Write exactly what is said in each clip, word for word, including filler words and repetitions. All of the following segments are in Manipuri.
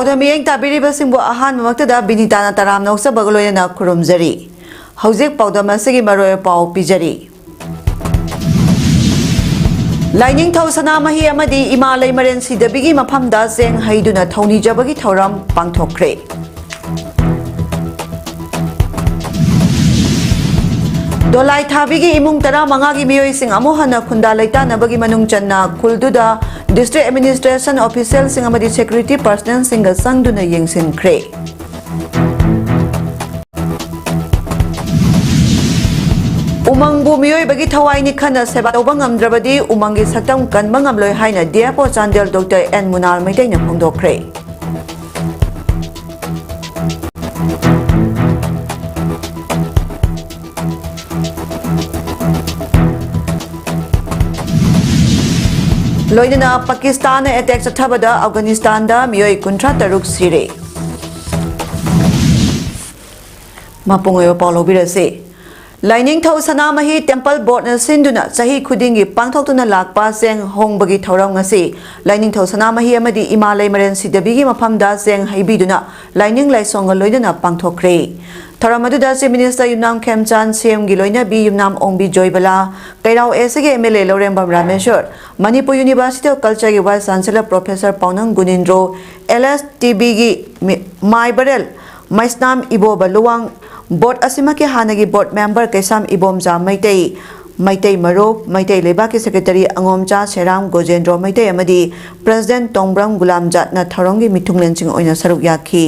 ꯄꯥꯎꯗꯝ ꯃꯤꯠꯌꯦꯡ ꯇꯥꯕꯤꯔꯤꯕꯁꯤꯡꯕꯨ ꯑꯍꯥꯟꯕꯃꯛꯇꯗ ꯕꯤꯅꯤꯇꯥꯅ ꯇꯔꯥꯝꯅ ꯑꯣꯛꯆꯕꯒ ꯂꯣꯏꯅꯅ ꯈꯨꯔꯨꯝꯖꯔꯤ꯫ ꯍꯧꯖꯤꯛ ꯄꯥꯎꯗꯝ ꯑꯁꯤꯒꯤ ꯃꯔꯣꯏ ꯄꯥꯎ ꯄꯤꯖꯔꯤ꯫ ꯂꯥꯏꯅꯤꯡꯊꯧ ꯁꯅꯥꯃꯍꯤ ꯑꯃꯗꯤ ꯏꯃꯥ ꯂꯩꯃꯔꯦꯟ ꯁꯤꯗꯕꯤꯒꯤ ꯃꯐꯝꯗ ꯆꯦꯡ ꯍꯩꯗꯨꯅ ꯊꯧꯅꯤꯖꯕꯒꯤ ꯊꯧꯔꯝ ꯄꯥꯡꯊꯣꯛꯈ꯭ꯔꯦ꯫ ꯗꯣꯂꯥꯏ ꯊꯥꯕꯤꯒꯤ ꯏꯃꯨꯡ ꯇꯔꯥꯃꯉꯥꯒꯤ ꯃꯤꯑꯣꯏꯁꯤꯡ ꯑꯃꯨꯛ ꯍꯟꯅ ꯈꯨꯟꯗꯥ ꯂꯩꯇꯥꯅꯕꯒꯤ ꯃꯅꯨꯡ ꯆꯟꯅ ꯈꯨꯜꯗꯨꯗ district administration officialꯁꯤꯡ ꯑꯃꯗꯤ security personnelꯁꯤꯡꯒ ꯆꯪꯗꯨꯅ ꯌꯦꯡꯁꯤꯟꯈ꯭ꯔꯦ꯫ ꯎꯃꯪꯕꯨ ꯃꯤꯑꯣꯏꯕꯒꯤ ꯊꯋꯥꯏꯅꯤ ꯈꯟꯅ ꯁꯦꯕꯥ ꯇꯧꯕ ꯉꯝꯗ꯭ꯔꯕꯗꯤ ꯎꯃꯪꯒꯤ ꯁꯛꯇꯝ ꯀꯟꯕ ꯉꯝꯂꯣꯏ ꯍꯥꯏꯅ D F O Chandel doctor N Munal ꯃꯩꯇꯩꯅ ꯐꯣꯡꯗꯣꯛꯈ꯭ꯔꯦ꯫ ꯂꯣꯏꯅꯅ ꯄꯥꯀꯤꯁꯇꯥꯟꯅ attack ꯆꯠꯊꯕꯗ ꯑꯐꯒꯥꯅꯤꯁꯇꯥꯟꯗ ꯃꯤꯑꯣꯏ ꯀꯨꯟꯊ꯭ꯔꯥ ꯇꯔꯨꯛ ꯁꯤꯔꯦ꯫ ꯃꯄꯨꯡ ꯑꯣꯏꯕ ꯄꯥꯎ ꯂꯧꯕꯤꯔꯁꯤ꯫ ꯂꯥꯏꯅꯤꯡꯊꯧ ꯁꯅꯥꯃꯍꯤ temple boardꯅ ꯁꯤꯟꯗꯨꯅ ꯆꯍꯤ ꯈꯨꯗꯤꯡꯒꯤ ꯄꯥꯡꯊꯣꯛꯇꯨꯅ ꯂꯥꯛꯄ ꯆꯦꯡ ꯍꯣꯡꯕꯒꯤ ꯊꯧꯔꯝ ꯉꯁꯤ ꯂꯥꯏꯅꯤꯡꯊꯧ ꯁꯅꯥꯃꯍꯤ ꯑꯃꯗꯤ ꯏꯃꯥ ꯂꯩꯃꯔꯦꯟ ꯁꯤꯗꯕꯤꯒꯤ ꯃꯐꯝꯗ ꯆꯦꯡ ꯍꯩꯕꯤꯗꯨꯅ ꯂꯥꯏꯅꯤꯡ ꯂꯥꯏꯁꯣꯟꯒ ꯂꯣꯏꯅꯅ ꯄꯥꯡꯊꯣꯛꯈ꯭ꯔꯦ꯫ ꯊꯧꯔꯝ ꯑꯗꯨꯗ Chief Minister ꯌꯨꯝꯅꯥꯝ ꯈꯦꯝꯆꯥꯟ, C M ꯒꯤ ꯂꯣꯏꯅꯕꯤ ꯌꯨꯝꯅꯥꯝ ꯑꯣꯡꯕꯤ ꯖꯣꯏꯕꯂꯥ, ꯀꯩꯔꯥꯎ A C ꯒꯤ M L A Laurembam Rameshwor, Manipur University of Culture ꯒꯤ Vice Chancellor Professor ꯄꯥꯎꯅꯝ ꯒꯨꯅꯤꯟꯗ꯭ꯔꯣ, L S T B ꯒꯤ ꯃꯤ-, ꯃꯥꯏꯕꯔꯦꯜ ꯃꯩꯁꯅꯥꯝ ꯏꯕꯣꯕ ꯂꯨꯋꯥꯡ, board ꯑꯁꯤꯃꯛꯀꯤ ꯍꯥꯟꯅꯒꯤ board member ꯀꯩꯁꯥꯝ ꯏꯕꯣꯝꯆꯥ ꯃꯩꯇꯩ, ꯃꯩꯇꯩ ꯃꯔꯨꯞ, ꯃꯩꯇꯩ ꯂꯩꯕꯥꯛꯀꯤ secretary ꯑꯉꯣꯝꯆꯥ ꯁꯦꯔꯥꯝ ꯒꯣꯖꯦꯟꯗ꯭ꯔꯣ ꯃꯩꯇꯩ ꯑꯃꯗꯤ president ꯇꯣꯡꯕ꯭ꯔꯝ ꯒꯨꯂꯥꯝꯖꯥꯠꯅ ꯊꯧꯔꯝꯒꯤ ꯃꯤꯊꯨꯡꯂꯦꯟꯁꯤꯡ ꯑꯣꯏꯅ ꯁꯔꯨꯛ ꯌꯥꯈꯤ꯫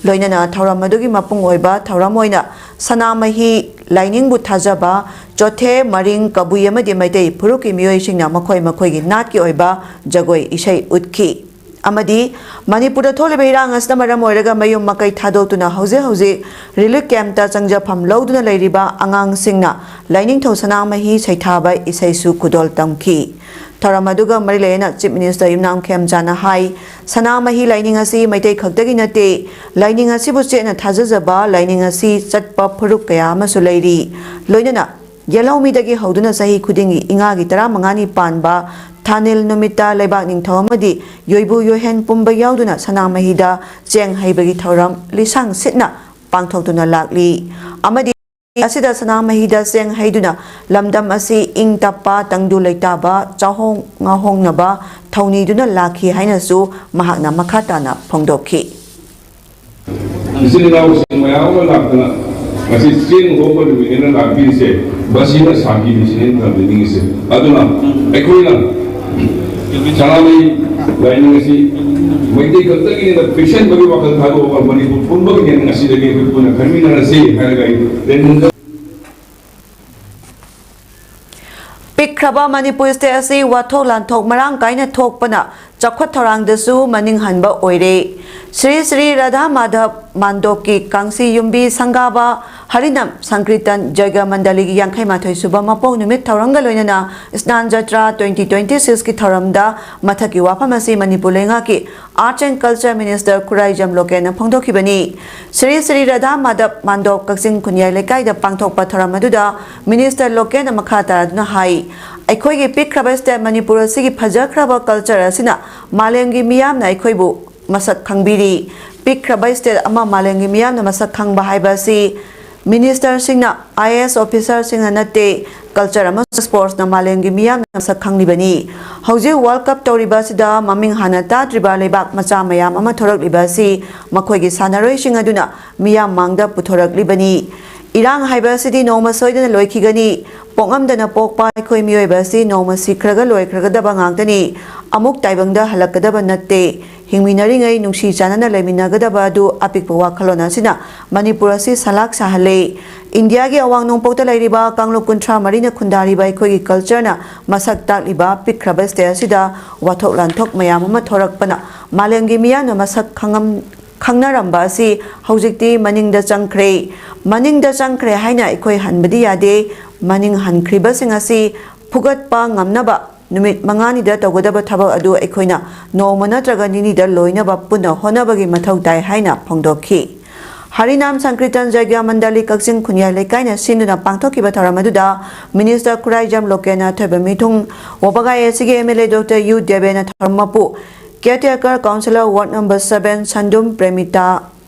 ꯂꯣꯏꯅꯅ ꯊꯧꯔꯝ ꯑꯗꯨꯒꯤ ꯃꯄꯨꯡ ꯑꯣꯏꯕ ꯊꯧꯔꯝ ꯑꯣꯏꯅ ꯁꯅꯥꯃꯍꯤ ꯂꯥꯏꯅꯤꯡꯕꯨ ꯊꯥꯖꯕ ꯆꯣꯊꯦ, ꯃꯔꯤꯡ, ꯀꯕꯨꯏ ꯑꯃꯗꯤ ꯃꯩꯇꯩ ꯐꯨꯔꯨꯞꯀꯤ ꯃꯤꯑꯣꯏꯁꯤꯡꯅ ꯃꯈꯣꯏ ꯃꯈꯣꯏꯒꯤ ꯅꯥꯠꯀꯤ ꯑꯣꯏꯕ ꯖꯒꯣꯏ ꯏꯁꯩ ꯎꯠꯈꯤ꯫ ꯑꯃꯗꯤ ꯃꯅꯤꯄꯨꯔꯗ ꯊꯣꯛꯂꯤꯕ ꯏꯔꯥꯡ ꯑꯁꯤꯅ ꯃꯔꯝ ꯑꯣꯏꯔꯒ ꯃꯌꯨꯝ ꯃꯀꯩ ꯊꯥꯗꯣꯛꯇꯨꯅ ꯍꯧꯖꯤꯛ ꯍꯧꯖꯤꯛ relief campꯇ ꯆꯪꯖꯐꯝ ꯂꯧꯗꯨꯅ ꯂꯩꯔꯤꯕ ꯑꯉꯥꯡꯁꯤꯡꯅ ꯂꯥꯏꯅꯤꯡꯊꯧ ꯁꯅꯥꯃꯍꯤ ꯁꯩꯊꯥꯕ ꯏꯁꯩꯁꯨ ꯈꯨꯗꯣꯜ ꯇꯝꯈꯤ꯫ ꯊꯧꯔꯝ ꯑꯗꯨꯒ ꯃꯔꯤ ꯂꯩꯅꯅ Chief Minister ꯌꯨꯝꯅꯥꯝ ꯈꯦꯝꯆꯥꯟꯅ ꯍꯥꯏ, ꯁꯅꯥꯃꯍꯤ ꯂꯥꯏꯅꯤꯡ ꯑꯁꯤ ꯃꯩꯇꯩ ꯈꯛꯇꯒꯤ ꯅꯠꯇꯦ, ꯂꯥꯏꯅꯤꯡ ꯑꯁꯤꯕꯨ ꯆꯦꯠꯅ ꯊꯥꯖꯖꯕ, ꯂꯥꯏꯅꯤꯡ ꯑꯁꯤ ꯆꯠꯄ ꯐꯨꯔꯨꯞ ꯀꯌꯥ ꯑꯃꯁꯨ ꯂꯩꯔꯤ꯫ ꯂꯣꯏꯅꯅ ꯌꯦꯜꯍꯧꯃꯤꯗꯒꯤ ꯍꯧꯗꯨꯅ ꯆꯍꯤ ꯈꯨꯗꯤꯡꯒꯤ ꯏꯉꯥꯒꯤ ꯇꯔꯥꯃꯉꯥꯅꯤ ꯄꯥꯟꯕ ꯊꯥꯅꯤꯜ ꯅꯨꯃꯤꯠꯇ ꯂꯩꯕꯥꯛ ꯅꯤꯡꯊꯧ ꯑꯃꯗꯤ ꯌꯣꯏꯕꯨ ꯌꯣꯏꯍꯦꯟ ꯄꯨꯝꯕ ꯌꯥꯎꯗꯨꯅ ꯁꯅꯥꯃꯍꯤꯗ ꯆꯦꯡ ꯍꯩꯕꯒꯤ ꯊꯧꯔꯝ ꯂꯤꯁꯥꯡ ꯁꯤꯠꯅ ꯄꯥꯡꯊꯣꯛꯇꯨꯅ ꯂꯥꯛꯂꯤ꯫ ꯑꯃꯗꯤ ꯑꯁꯤꯗ ꯁꯅꯥꯃꯍꯤꯗ ꯆꯦꯡ ꯍꯩꯗꯨꯅ ꯂꯝꯗꯝ ꯑꯁꯤ ꯏꯪ ꯇꯞꯄ, ꯇꯪꯗꯨ ꯂꯩꯇꯥꯕ, ꯆꯥꯍꯣꯡ ꯉꯥꯍꯣꯡꯅꯕ ꯊꯧꯅꯤꯗꯨꯅ ꯂꯥꯛꯈꯤ ꯍꯥꯏꯅꯁꯨ ꯃꯍꯥꯛꯅ ꯃꯈꯥ ꯇꯥꯅ ꯐꯣꯡꯗꯣꯛꯈꯤ꯫ ꯏꯆꯤꯜ ꯏꯅꯥꯎꯁꯤꯡ ꯃꯌꯥꯝ ꯑꯃ ꯂꯥꯛꯇꯅ ꯉꯁꯤ ꯆꯦꯡ ꯍꯣꯡꯕ ꯅꯨꯃꯤꯠꯅꯦꯅ ꯂꯥꯛꯄꯤꯔꯤꯁꯦ, ꯃꯁꯤꯅ ꯁꯥꯟꯇꯤꯅꯤ ꯁꯤꯅꯦ ꯑꯩꯅ ꯊꯝꯖꯅꯤꯡꯉꯤꯁꯦ꯫ ꯑꯗꯨꯅ ꯑꯩꯈꯣꯏꯅ ꯁꯅꯥꯃꯍꯤ ꯂꯥꯏꯅꯤꯡ ꯑꯁꯤ ꯃꯩꯇꯩ ꯈꯛꯇꯒꯤꯅꯦꯅ ꯄꯤꯛꯁꯟꯕꯒꯤ ꯋꯥꯈꯜ ꯊꯥꯗꯣꯛꯑꯒ ꯃꯅꯤꯄꯨꯔ ꯄꯨꯝꯕꯒꯤꯅꯦꯅ ꯉꯁꯤꯗꯒꯤ ꯑꯩꯈꯣꯏ ꯄꯨꯟꯅ ꯈꯟꯃꯤꯟꯅꯔꯁꯤ ꯍꯥꯏꯔꯒ ꯑꯩ ꯇꯦꯟꯍꯟꯖ ꯄꯤꯛꯈ꯭ꯔꯕ ꯃꯅꯤꯄꯨꯔ ꯁ꯭ꯇꯦꯠ ꯑꯁꯤ ꯋꯥꯊꯣꯛ ꯂꯥꯟꯊꯣꯛ ꯃꯔꯥꯡ ꯀꯥꯏꯅ ꯊꯣꯛꯄꯅ ꯆꯥꯎꯈꯠ ꯊꯧꯔꯥꯡꯗꯁꯨ ꯃꯅꯤꯡ ꯍꯟꯕ ꯑꯣꯏꯔꯦ꯫ ꯁ꯭ꯔꯤ ꯁ꯭ꯔꯤ ꯔꯥꯙꯥ ꯃꯥꯙꯕ ꯃꯥꯟꯗꯣꯞꯀꯤ ꯀꯥꯡꯁꯤ ꯌꯨꯝꯕꯤ ꯁꯪꯒꯥꯕ ꯍꯔꯤꯅꯝ ꯁꯪꯀ꯭ꯔꯤꯇꯟ ꯖꯩꯒ ꯃꯟꯗꯂꯤꯒꯤ ꯌꯥꯡꯈꯩ ꯃꯥꯊꯣꯏ ꯁꯨꯕ ꯃꯄꯣꯛ ꯅꯨꯃꯤꯠ ꯊꯧꯔꯝꯒ ꯂꯣꯏꯅꯅ ꯁ꯭ꯅꯥꯟ ꯖꯇ꯭ꯔꯥ twenty twenty six ꯀꯤ ꯊꯧꯔꯝꯗ ꯃꯊꯛꯀꯤ ꯋꯥꯐꯝ ꯑꯁꯤ ꯃꯅꯤꯄꯨꯔ ꯂꯩꯉꯥꯛꯀꯤ Arts and Culture Minister Khuraijam ꯂꯣꯀꯦꯟꯅ ꯐꯣꯡꯗꯣꯛꯈꯤꯕꯅꯤ꯫ Shri Shri Radha Madhab ꯃꯥꯟꯗꯣꯞ ꯀꯛꯆꯤꯡ ꯈꯨꯟꯌꯥꯏ ꯂꯩꯀꯥꯏꯗ ꯄꯥꯡꯊꯣꯛꯄ ꯊꯧꯔꯝ ꯑꯗꯨꯗ Minister ꯂꯣꯀꯦꯟꯅ ꯃꯈꯥ ꯇꯥꯔꯗꯨꯅ ꯍꯥꯏ, ꯑꯩꯈꯣꯏꯒꯤ ꯄꯤꯛꯈ꯭ꯔꯕ state ꯃꯅꯤꯄꯨꯔ ꯑꯁꯤꯒꯤ ꯐꯖꯈ꯭ꯔꯕ culture ꯑꯁꯤꯅ ꯃꯥꯂꯦꯝꯒꯤ ꯃꯤꯌꯥꯝꯅ ꯑꯩꯈꯣꯏꯕꯨ ꯃꯁꯛ ꯈꯪꯕꯤꯔꯤ꯫ ꯄꯤꯛꯈ꯭ꯔꯕ state ꯑꯃ ꯃꯥꯂꯦꯝꯒꯤ ꯃꯤꯌꯥꯝꯅ ꯃꯁꯛ ꯈꯪꯕ ꯍꯥꯏꯕ ꯑꯁꯤ Minister ꯁꯤꯡꯅ, I A S officer ꯁꯤꯡꯅ ꯅꯠꯇꯦ, culture ꯑꯃꯁꯨꯡ sports ꯅ ꯃꯥꯂꯦꯝꯒꯤ ꯃꯤꯌꯥꯝꯅ ꯃꯁꯛ ꯈꯪꯂꯤꯕꯅꯤ꯫ ꯍꯧꯖꯤꯛ World Cup ꯇꯧꯔꯤꯕ ꯑꯁꯤꯗ ꯃꯃꯤꯡ ꯍꯥꯟꯅ ꯇꯥꯗ꯭ꯔꯤꯕ ꯂꯩꯕꯥꯛ ꯃꯆꯥ ꯃꯌꯥꯝ ꯑꯃ ꯊꯣꯔꯛꯂꯤꯕ ꯑꯁꯤ ꯃꯈꯣꯏꯒꯤ ꯁꯥꯟꯅꯔꯣꯏꯁꯤꯡ ꯑꯗꯨꯅ ꯃꯤꯌꯥꯝ ꯃꯥꯡꯗ ꯄꯨꯊꯣꯔꯛꯂꯤꯕꯅꯤ꯫ ꯏꯔꯥꯡ ꯍꯥꯏꯕ ꯑꯁꯤꯗꯤ ꯅꯣꯡꯃ ꯁꯣꯏꯗꯅ ꯂꯣꯏꯈꯤꯒꯅꯤ꯫ ꯄꯣꯛꯉꯝꯗꯅ ꯄꯣꯛꯄ ꯑꯩꯈꯣꯏ ꯃꯤꯑꯣꯏꯕ ꯑꯁꯤ ꯅꯣꯡꯃ ꯁꯤꯈ꯭ꯔꯒ ꯂꯣꯏꯈ꯭ꯔꯒꯗꯕ ꯉꯥꯛꯇꯅꯤ꯫ ꯑꯃꯨꯛ ꯇꯥꯏꯕꯪꯗ ꯍꯜꯂꯛꯀꯗꯕ ꯅꯠꯇꯦ꯫ ꯍꯤꯡꯃꯤꯟꯅꯔꯤꯉꯩ ꯅꯨꯡꯁꯤ ꯆꯥꯟꯅꯅ ꯂꯩꯃꯤꯟꯅꯒꯗꯕ ꯑꯗꯨ ꯑꯄꯤꯛꯄ ꯋꯥꯈꯜꯂꯣꯟ ꯑꯁꯤꯅ ꯃꯅꯤꯄꯨꯔ ꯑꯁꯤ ꯁꯂꯥꯛ ꯁꯥꯍꯜꯂꯦ꯫ ꯏꯟꯗꯤꯌꯥꯒꯤ ꯑꯋꯥꯡ ꯅꯣꯡꯄꯣꯛꯇ ꯂꯩꯔꯤꯕ ꯀꯥꯡꯂꯨꯞ ꯀꯨꯟꯊ꯭ꯔꯥ ꯃꯔꯤꯅ ꯈꯨꯟꯗꯥꯔꯤꯕ ꯑꯩꯈꯣꯏꯒꯤ culture ꯅ ꯃꯁꯛ ꯇꯥꯛꯂꯤꯕ ꯄꯤꯛꯈ꯭ꯔꯕ state ꯑꯁꯤꯗ ꯋꯥꯊꯣꯛ ꯂꯥꯟꯊꯣꯛ ꯃꯌꯥꯝ ꯑꯃ ꯊꯣꯔꯛꯄꯅ ꯃꯥꯂꯦꯝꯒꯤ ꯃꯤꯌꯥꯝꯅ ꯃꯁꯛ ꯈꯪꯉꯝ-, ꯈꯪꯅꯔꯝꯕ ꯑꯁꯤ ꯍꯧꯖꯤꯛꯇꯤ ꯃꯅꯤꯡꯗ ꯆꯪꯈ꯭ꯔꯦ꯫ ꯃꯅꯤꯡꯗ ꯆꯪꯈ꯭ꯔꯦ ꯍꯥꯏꯅ ꯑꯩꯈꯣꯏ ꯍꯟꯕꯗꯤ ꯌꯥꯗꯦ꯫ ꯃꯅꯤꯡ ꯍꯟꯈ꯭ꯔꯤꯕꯁꯤꯡ ꯑꯁꯤ ꯐꯨꯒꯠꯄ ꯉꯝꯅꯕ ꯅꯨꯃꯤꯠ ꯃꯉꯥꯅꯤꯗ ꯇꯧꯒꯗꯕ ꯊꯕꯛ ꯑꯗꯨ ꯑꯩꯈꯣꯏꯅ ꯅꯣꯡꯃ ꯅꯠꯇ꯭ꯔꯒ ꯅꯤꯅꯤꯗ ꯂꯣꯏꯅꯕ ꯄꯨꯟꯅ ꯍꯣꯠꯅꯕꯒꯤ ꯃꯊꯧ ꯇꯥꯏ ꯍꯥꯏꯅ ꯐꯣꯡꯗꯣꯛꯈꯤ꯫ ꯍꯔꯤꯅꯥꯝ ꯁꯪꯀ꯭ꯔꯤꯇꯟ ꯖꯒ꯭ꯌ ꯃꯟꯗꯂꯤ ꯀꯛꯆꯤꯡ ꯈꯨꯟꯌꯥꯏ ꯂꯩꯀꯥꯏꯅ ꯁꯤꯟꯗꯨꯅ ꯄꯥꯡꯊꯣꯛꯈꯤꯕ ꯊꯧꯔꯝ ꯑꯗꯨꯗ ꯃꯤꯅꯤꯁꯇꯔ ꯈꯨꯔꯥꯏꯖꯝ ꯂꯣꯀꯦꯟꯅ ꯊꯣꯏꯕ ꯃꯤꯊꯨꯡ, ꯋꯥꯕꯒꯥꯏ ꯑꯦꯁꯤꯒꯤ M L A doctor Y ꯗꯦꯕꯦꯅ ꯊꯧꯔꯝ ꯃꯄꯨ, caretaker councillor ward number seven Sandum Premita,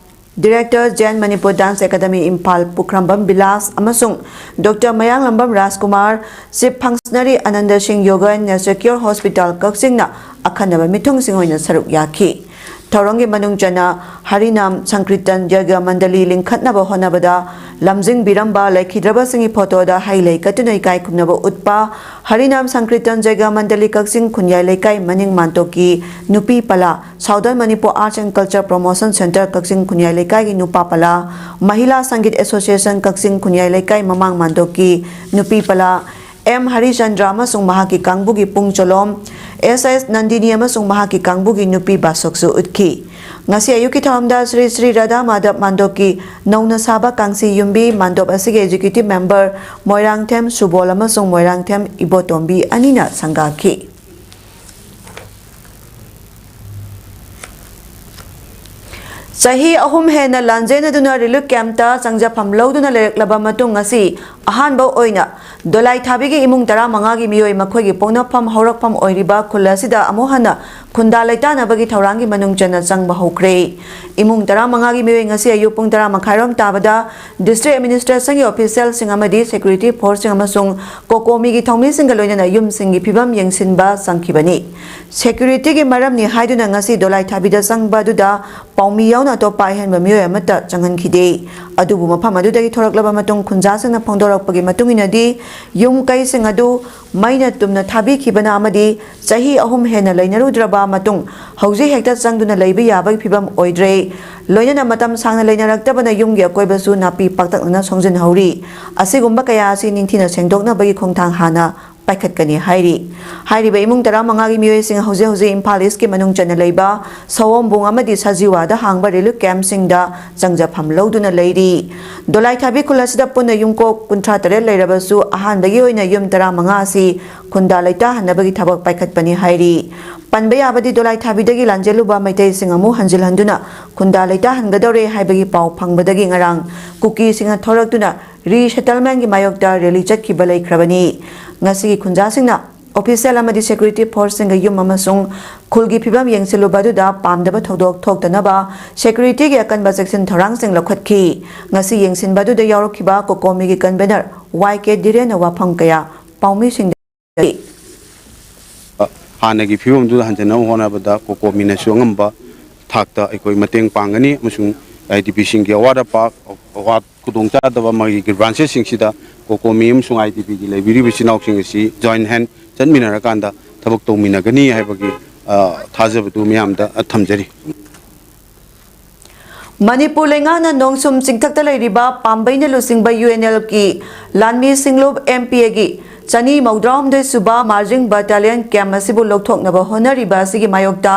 director J N Manipur dance academy Imphal Pukhrambam Bilash ꯑꯃꯁꯨꯡ doctor Mayanglambam Rajkumar, chief functionary Ananda Singh yoga and nature cure hospital ꯀꯛꯆꯤꯡꯅ ꯑꯈꯟꯅꯕ ꯃꯤꯊꯨꯡꯁꯤꯡ ꯑꯣꯏꯅ ꯁꯔꯨꯛ ꯌꯥꯈꯤ꯫ ꯊꯧꯔꯝꯒꯤ ꯃꯅꯨꯡ ꯆꯟꯅ ꯍꯔꯤꯅꯥꯝ ꯁꯪꯀ꯭ꯔꯤꯇꯟ ꯌꯒ꯭ꯌ ꯃꯟꯗꯂꯤ ꯂꯤꯡꯈꯠꯅꯕ ꯍꯣꯠꯅꯕꯗ ꯂꯝꯖꯤꯡꯕꯤꯔꯝꯕ ꯂꯩꯈꯤꯗ꯭ꯔꯕꯁꯤꯡꯒꯤ ꯐꯣꯇꯣꯗ ꯍꯩ ꯂꯩ ꯀꯠꯇꯨꯅ ꯏꯀꯥꯏ ꯈꯨꯝꯅꯕ ꯎꯠꯄ, ꯍꯔꯤꯅꯥꯝ ꯁꯪꯀ꯭ꯔꯤꯇꯟ ꯖꯒ꯭ꯌ ꯃꯟꯗꯂꯤ ꯀꯛꯆꯤꯡ ꯈꯨꯟꯌꯥꯏ ꯂꯩꯀꯥꯏ ꯃꯅꯤꯡ ꯃꯥꯟꯇꯣꯛꯀꯤ ꯅꯨꯄꯤ ꯄꯂꯥ, Southern Manipur Arts and Culture Promotion Centre ꯀꯛꯆꯤꯡ ꯈꯨꯟꯌꯥꯏ ꯂꯩꯀꯥꯏꯒꯤ ꯅꯨꯄꯥ ꯄꯂꯥ, ꯃꯍꯤꯂꯥ ꯁꯪꯒꯤꯠ ꯑꯦꯁꯣꯁꯤꯌꯦꯁꯟ ꯀꯛꯆꯤꯡ ꯈꯨꯟꯌꯥꯏ ꯂꯩꯀꯥꯏ ꯃꯃꯥꯡ ꯃꯥꯟꯗꯣꯛꯀꯤ ꯅꯨꯄꯤ ꯄꯂꯥ, ꯑꯦꯝ ꯍꯔꯤꯆꯟꯗ꯭ꯔ ꯑꯃꯁꯨꯡ ꯃꯍꯥꯛꯀꯤ ꯀꯥꯡꯕꯨꯒꯤ ꯄꯨꯡ ꯆꯣꯂꯣꯝ, ꯑꯦꯁ ꯑꯦꯁ ꯅꯟꯗꯤꯅꯤ ꯑꯃꯁꯨꯡ ꯃꯍꯥꯛꯀꯤ ꯀꯥꯡꯕꯨꯒꯤ ꯅꯨꯄꯤ ꯕꯥꯁꯣꯛꯁꯨ ꯎꯠꯈꯤ꯫ ꯉꯁꯤ ꯑꯌꯨꯛꯀꯤ ꯊꯧꯔꯝꯗ ꯁ꯭ꯔꯤ ꯁ꯭ꯔꯤ ꯔꯥꯙꯥ ꯃꯥꯙꯕ ꯃꯥꯟꯗꯣꯞꯀꯤ ꯅꯧꯅ ꯁꯥꯕ ꯀꯥꯡꯁꯤ ꯌꯨꯝꯕꯤ ꯃꯥꯟꯗꯣꯞ ꯑꯁꯤꯒꯤ ꯑꯦꯛꯖꯤꯀ꯭ꯌꯨꯇꯤꯚ ꯃꯦꯝꯕꯔ ꯃꯣꯏꯔꯥꯡꯊꯦꯝ ꯁꯨꯕꯣꯜ ꯑꯃꯁꯨꯡ ꯃꯣꯏꯔꯥꯡꯊꯦꯝ ꯏꯕꯣꯇꯣꯝꯕꯤ ꯑꯅꯤꯅ ꯁꯪꯒꯥꯈꯤ꯫ ꯆꯍꯤ ꯑꯍꯨꯝ ꯍꯦꯟꯅ ꯂꯥꯟꯖꯦꯟꯅꯗꯨꯅ ꯔꯤꯂꯤꯐ ꯀꯦꯝꯞꯇ ꯆꯪꯖꯐꯝ ꯂꯧꯗꯨꯅ ꯂꯩꯔꯛꯂꯕ ꯃꯇꯨꯡ, ꯉꯁꯤ ꯑꯍꯥꯟꯕ ꯑꯣꯏꯅ ꯗꯣꯂꯥꯏ ꯊꯥꯕꯤꯒꯤ ꯏꯃꯨꯡ ꯇꯔꯥꯃꯉꯥꯒꯤ ꯃꯤꯑꯣꯏ ꯃꯈꯣꯏꯒꯤ ꯄꯣꯛꯅꯐꯝ ꯍꯧꯔꯛꯐꯝ ꯑꯣꯏꯔꯤꯕ ꯈꯨꯜ ꯑꯁꯤꯗ ꯑꯃꯨꯛ ꯍꯟꯅ ꯈꯨꯟꯗꯥ ꯂꯩꯇꯥꯅꯕꯒꯤ ꯊꯧꯔꯥꯡꯒꯤ ꯃꯅꯨꯡ ꯆꯟꯅ ꯆꯪꯕ ꯍꯧꯈ꯭ꯔꯦ꯫ ꯏꯃꯨꯡ ꯇꯔꯥꯃꯉꯥꯒꯤ ꯃꯤꯑꯣꯏ ꯉꯁꯤ ꯑꯌꯨꯛ ꯄꯨꯡ ꯇꯔꯥ ꯃꯈꯥꯏꯔꯣꯝ ꯇꯥꯕꯗ ꯗꯤꯁꯇ꯭ꯔꯤꯛ ꯑꯦꯗꯃꯤꯅꯤꯁꯇ꯭ꯔꯦꯁꯟꯒꯤ ꯑꯣꯐꯤꯁꯤꯌꯦꯜꯁꯤꯡ ꯑꯃꯗꯤ ꯁꯦꯀ꯭ꯌꯨꯔꯤꯇꯤ ꯐꯣꯔꯁꯁꯤꯡ ꯑꯃꯁꯨꯡ ꯀꯣꯀꯣꯃꯤꯒꯤ ꯊꯧꯃꯤꯁꯤꯡꯒ ꯂꯣꯏꯅꯅ ꯌꯨꯝꯁꯤꯡꯒꯤ ꯐꯤꯕꯝ ꯌꯦꯡꯁꯤꯟꯕ ꯆꯪꯈꯤꯕꯅꯤ꯫ ꯁꯦꯀ꯭ꯌꯨꯔꯤꯇꯤꯒꯤ ꯃꯔꯝꯅꯤ ꯍꯥꯏꯗꯨꯅ ꯉꯁꯤ ꯗꯣꯂꯥꯏ ꯊꯥꯕꯤꯗ ꯆꯪꯕ ꯑꯗꯨꯗ ꯄꯥꯎꯃꯤ ꯌꯥꯎꯅ ꯑꯇꯣꯞꯄ ꯑꯍꯦꯟꯕ ꯃꯤꯑꯣꯏ ꯑꯃꯠꯇ ꯆꯪꯍꯟꯈꯤꯗꯦ꯫ ꯑꯗꯨꯕꯨ ꯃꯐꯝ ꯑꯗꯨꯗꯒꯤ ꯊꯣꯔꯛꯂꯕ ꯃꯇꯨꯡ ꯈꯨꯟꯖꯥꯁꯤꯡꯅ ꯐꯣꯡꯗꯣꯔꯛꯄꯒꯤ ꯃꯇꯨꯡ ꯏꯟꯅꯗꯤ, ꯌꯨꯝ ꯀꯩꯁꯤꯡ ꯑꯗꯨ ꯃꯩꯅ ꯇꯨꯝꯅ ꯊꯥꯕꯤꯈꯤꯕꯅ ꯑꯃꯗꯤ ꯆꯍꯤ ꯑꯍꯨꯝ ꯍꯦꯟꯅ ꯂꯩꯅꯔꯨꯗ꯭ꯔꯕ ꯃꯇꯨꯡ ꯍꯧꯖꯤꯛ ꯍꯦꯛꯇ ꯆꯪꯗꯨꯅ ꯂꯩꯕ ꯌꯥꯕꯒꯤ ꯐꯤꯕꯝ ꯑꯣꯏꯗ꯭ꯔꯦ꯫ ꯂꯣꯏꯅꯅ ꯃꯇꯝ ꯁꯥꯡꯅ ꯂꯩꯅꯔꯛꯇꯕꯅ ꯌꯨꯝꯒꯤ ꯑꯀꯣꯏꯕꯁꯨ ꯅꯥꯄꯤ ꯄꯥꯛꯇꯛꯅꯅ ꯁꯣꯡꯖꯤꯟꯍꯧꯔꯤ꯫ ꯑꯁꯤꯒꯨꯝꯕ ꯀꯌꯥ ꯑꯁꯤ ꯅꯤꯡꯊꯤꯅ ꯁꯦꯡꯗꯣꯛꯅꯕꯒꯤ ꯈꯣꯡꯊꯥꯡ ꯍꯥꯟꯅ ꯄꯥꯏꯈꯠꯀꯅꯤ ꯍꯥꯏꯔꯤ꯫ ꯍꯥꯏꯔꯤꯕ ꯏꯃꯨꯡ ꯇꯔꯥꯃꯉꯥꯒꯤ ꯃꯤꯑꯣꯏꯁꯤꯡ ꯍꯧꯖꯤꯛ ꯍꯧꯖꯤꯛ ꯏꯝꯐꯥꯜ ꯏꯁꯀꯤ ꯃꯅꯨꯡ ꯆꯟꯅ ꯂꯩꯕ ꯁꯑꯣꯝꯕꯨꯡ ꯑꯃꯗꯤ ꯁꯖꯤꯋꯥꯗ ꯍꯥꯡꯕ ꯔꯤꯂꯤꯐ ꯀꯦꯝꯞꯁꯤꯡꯗ ꯆꯪꯖꯐꯝ ꯂꯧꯗꯨꯅ ꯂꯩꯔꯤ꯫ ꯗꯣꯂꯥꯏꯊꯥꯕꯤ ꯈꯨꯜ ꯑꯁꯤꯗ ꯄꯨꯟꯅ ꯌꯨꯝꯀꯣꯛ ꯀꯨꯟꯊ꯭ꯔꯥ ꯇꯔꯦꯠ ꯂꯩꯔꯕꯁꯨ, ꯑꯍꯥꯟꯕꯒꯤ ꯑꯣꯏꯅ ꯌꯨꯝ ꯇꯔꯥꯃꯉꯥ ꯑꯁꯤ ꯈꯨꯟꯗꯥ ꯂꯩꯇꯥꯍꯟꯅꯕꯒꯤ ꯊꯕꯛ ꯄꯥꯏꯈꯠꯄꯅꯤ ꯍꯥꯏꯔꯤ꯫ ꯄꯟꯕ ꯌꯥꯕꯗꯤ, ꯗꯣꯂꯥꯏꯊꯥꯕꯤꯗꯒꯤ ꯂꯥꯟꯖꯦꯜꯂꯨꯕ ꯃꯩꯇꯩꯁꯤꯡ ꯑꯃꯨꯛ ꯍꯟꯖꯤꯜꯍꯟꯗꯨꯅ ꯈꯨꯟꯗꯥ ꯂꯩꯇꯥꯍꯟꯒꯗꯧꯔꯦ ꯍꯥꯏꯕꯒꯤ ꯄꯥꯎ ꯐꯪꯕꯗꯒꯤ ꯉꯔꯥꯡ ꯀꯨꯀꯤꯁꯤꯡꯅ ꯊꯣꯔꯛꯇꯨꯅ ꯔꯤꯁꯦꯇꯜꯃꯦꯟꯒꯤ ꯃꯥꯌꯣꯛꯇ ꯔꯦꯂꯤ ꯆꯠꯈꯤꯕ ꯂꯩꯈ꯭ꯔꯕꯅꯤ꯫ ꯉꯁꯤꯒꯤ ꯈꯨꯟꯖꯥꯁꯤꯡꯅ ꯑꯣꯐꯤꯁꯤꯌꯦꯜ ꯑꯃꯗꯤ ꯁꯦꯀ꯭ꯌꯨꯔꯤꯇꯤ ꯐꯣꯔꯁꯁꯤꯡꯒ ꯌꯨꯝ ꯑꯃꯁꯨꯡ ꯈꯨꯜꯒꯤ ꯐꯤꯕꯝ ꯌꯦꯡꯁꯤꯜꯂꯨꯕ ꯑꯗꯨꯗ ꯄꯥꯝꯗꯕ ꯊꯧꯗꯣꯛ ꯊꯣꯛꯇꯅꯕ ꯁꯦꯀ꯭ꯌꯨꯔꯤꯇꯤꯒꯤ ꯑꯀꯟꯕ ꯆꯦꯛꯁꯤꯟ ꯊꯧꯔꯥꯡꯁꯤꯡ ꯂꯧꯈꯠꯈꯤ꯫ ꯉꯁꯤ ꯌꯦꯡꯁꯤꯟꯕ ꯑꯗꯨꯗ ꯌꯥꯎꯔꯛꯈꯤꯕ ꯀꯣꯀꯣꯃꯤꯒꯤ ꯀꯟꯚꯦꯅꯔ ꯋꯥꯏ ꯀꯦ ꯙꯤꯔꯦꯟꯅ ꯋꯥꯐꯝ ꯀꯌꯥ ꯄꯥꯎꯃꯤꯁꯤꯡꯗ ꯍꯥꯟꯅꯒꯤ ꯐꯤꯕꯝꯗꯨꯗ ꯍꯟꯖꯤꯟꯅꯕ ꯍꯣꯠꯅꯕꯗ ꯀꯣꯀꯣꯃꯤꯅꯁꯨ ꯑꯉꯝꯕ ꯊꯥꯛꯇ ꯑꯩꯈꯣꯏ ꯃꯇꯦꯡ ꯄꯥꯡꯒꯅꯤ ꯑꯃꯁꯨꯡ ꯑꯥꯏ ꯗꯤ ꯄꯤꯁꯤꯡꯒꯤ ꯑꯋꯥꯠ ꯑꯄꯥ, ꯑꯋꯥꯠ ꯈꯨꯗꯣꯡꯆꯥꯗꯕ ꯃꯥꯒꯤ ꯒ꯭ꯔꯤꯚꯥꯟꯁꯦꯁꯁꯤꯡꯁꯤꯗ ꯀꯣꯀꯣꯃꯤ ꯑꯃꯁꯨꯡ ꯑꯥꯏ ꯗꯤ ꯄꯤꯒꯤ ꯂꯩꯕꯤꯔꯤꯕ ꯏꯆꯤꯟ ꯏꯅꯥꯎꯁꯤꯡ ꯑꯁꯤ ꯖꯣꯏꯟ ꯍꯦꯟ ꯆꯠꯃꯤꯟꯅꯔꯀꯥꯟꯗ ꯊꯕꯛ ꯇꯧꯃꯤꯟꯅꯒꯅꯤ ꯍꯥꯏꯕꯒꯤ, ꯑ, ꯊꯥꯖꯕꯗꯨ ꯃꯤꯌꯥꯝꯗ, ꯑ, ꯊꯝꯖꯔꯤ꯫ ꯃꯅꯤꯄꯨꯔ ꯂꯩꯉꯥꯛꯅ ꯅꯣꯡꯁꯨꯝ ꯆꯤꯡꯊꯛꯇ ꯂꯩꯔꯤꯕ ꯄꯥꯝꯕꯩꯅ ꯂꯨꯆꯤꯡꯕ ꯌꯨ ꯑꯦꯟ ꯑꯦꯜꯒꯤ ꯂꯥꯟꯃꯤ ꯁꯤꯡꯂꯨꯞ ꯑꯦꯝ ꯄꯤ ꯑꯦꯒꯤ ꯆꯅꯤ ꯃꯧꯗ꯭ꯔꯥꯍꯨꯝꯗꯣꯏ ꯁꯨꯕ ꯃꯥꯔꯖꯤꯡ ꯕꯠꯇꯥꯂꯤꯌꯟ ꯀꯦꯝꯞ ꯑꯁꯤꯕꯨ ꯂꯧꯊꯣꯛꯅꯕ ꯍꯣꯠꯅꯔꯤꯕ ꯑꯁꯤꯒꯤ ꯃꯥꯌꯣꯛꯇ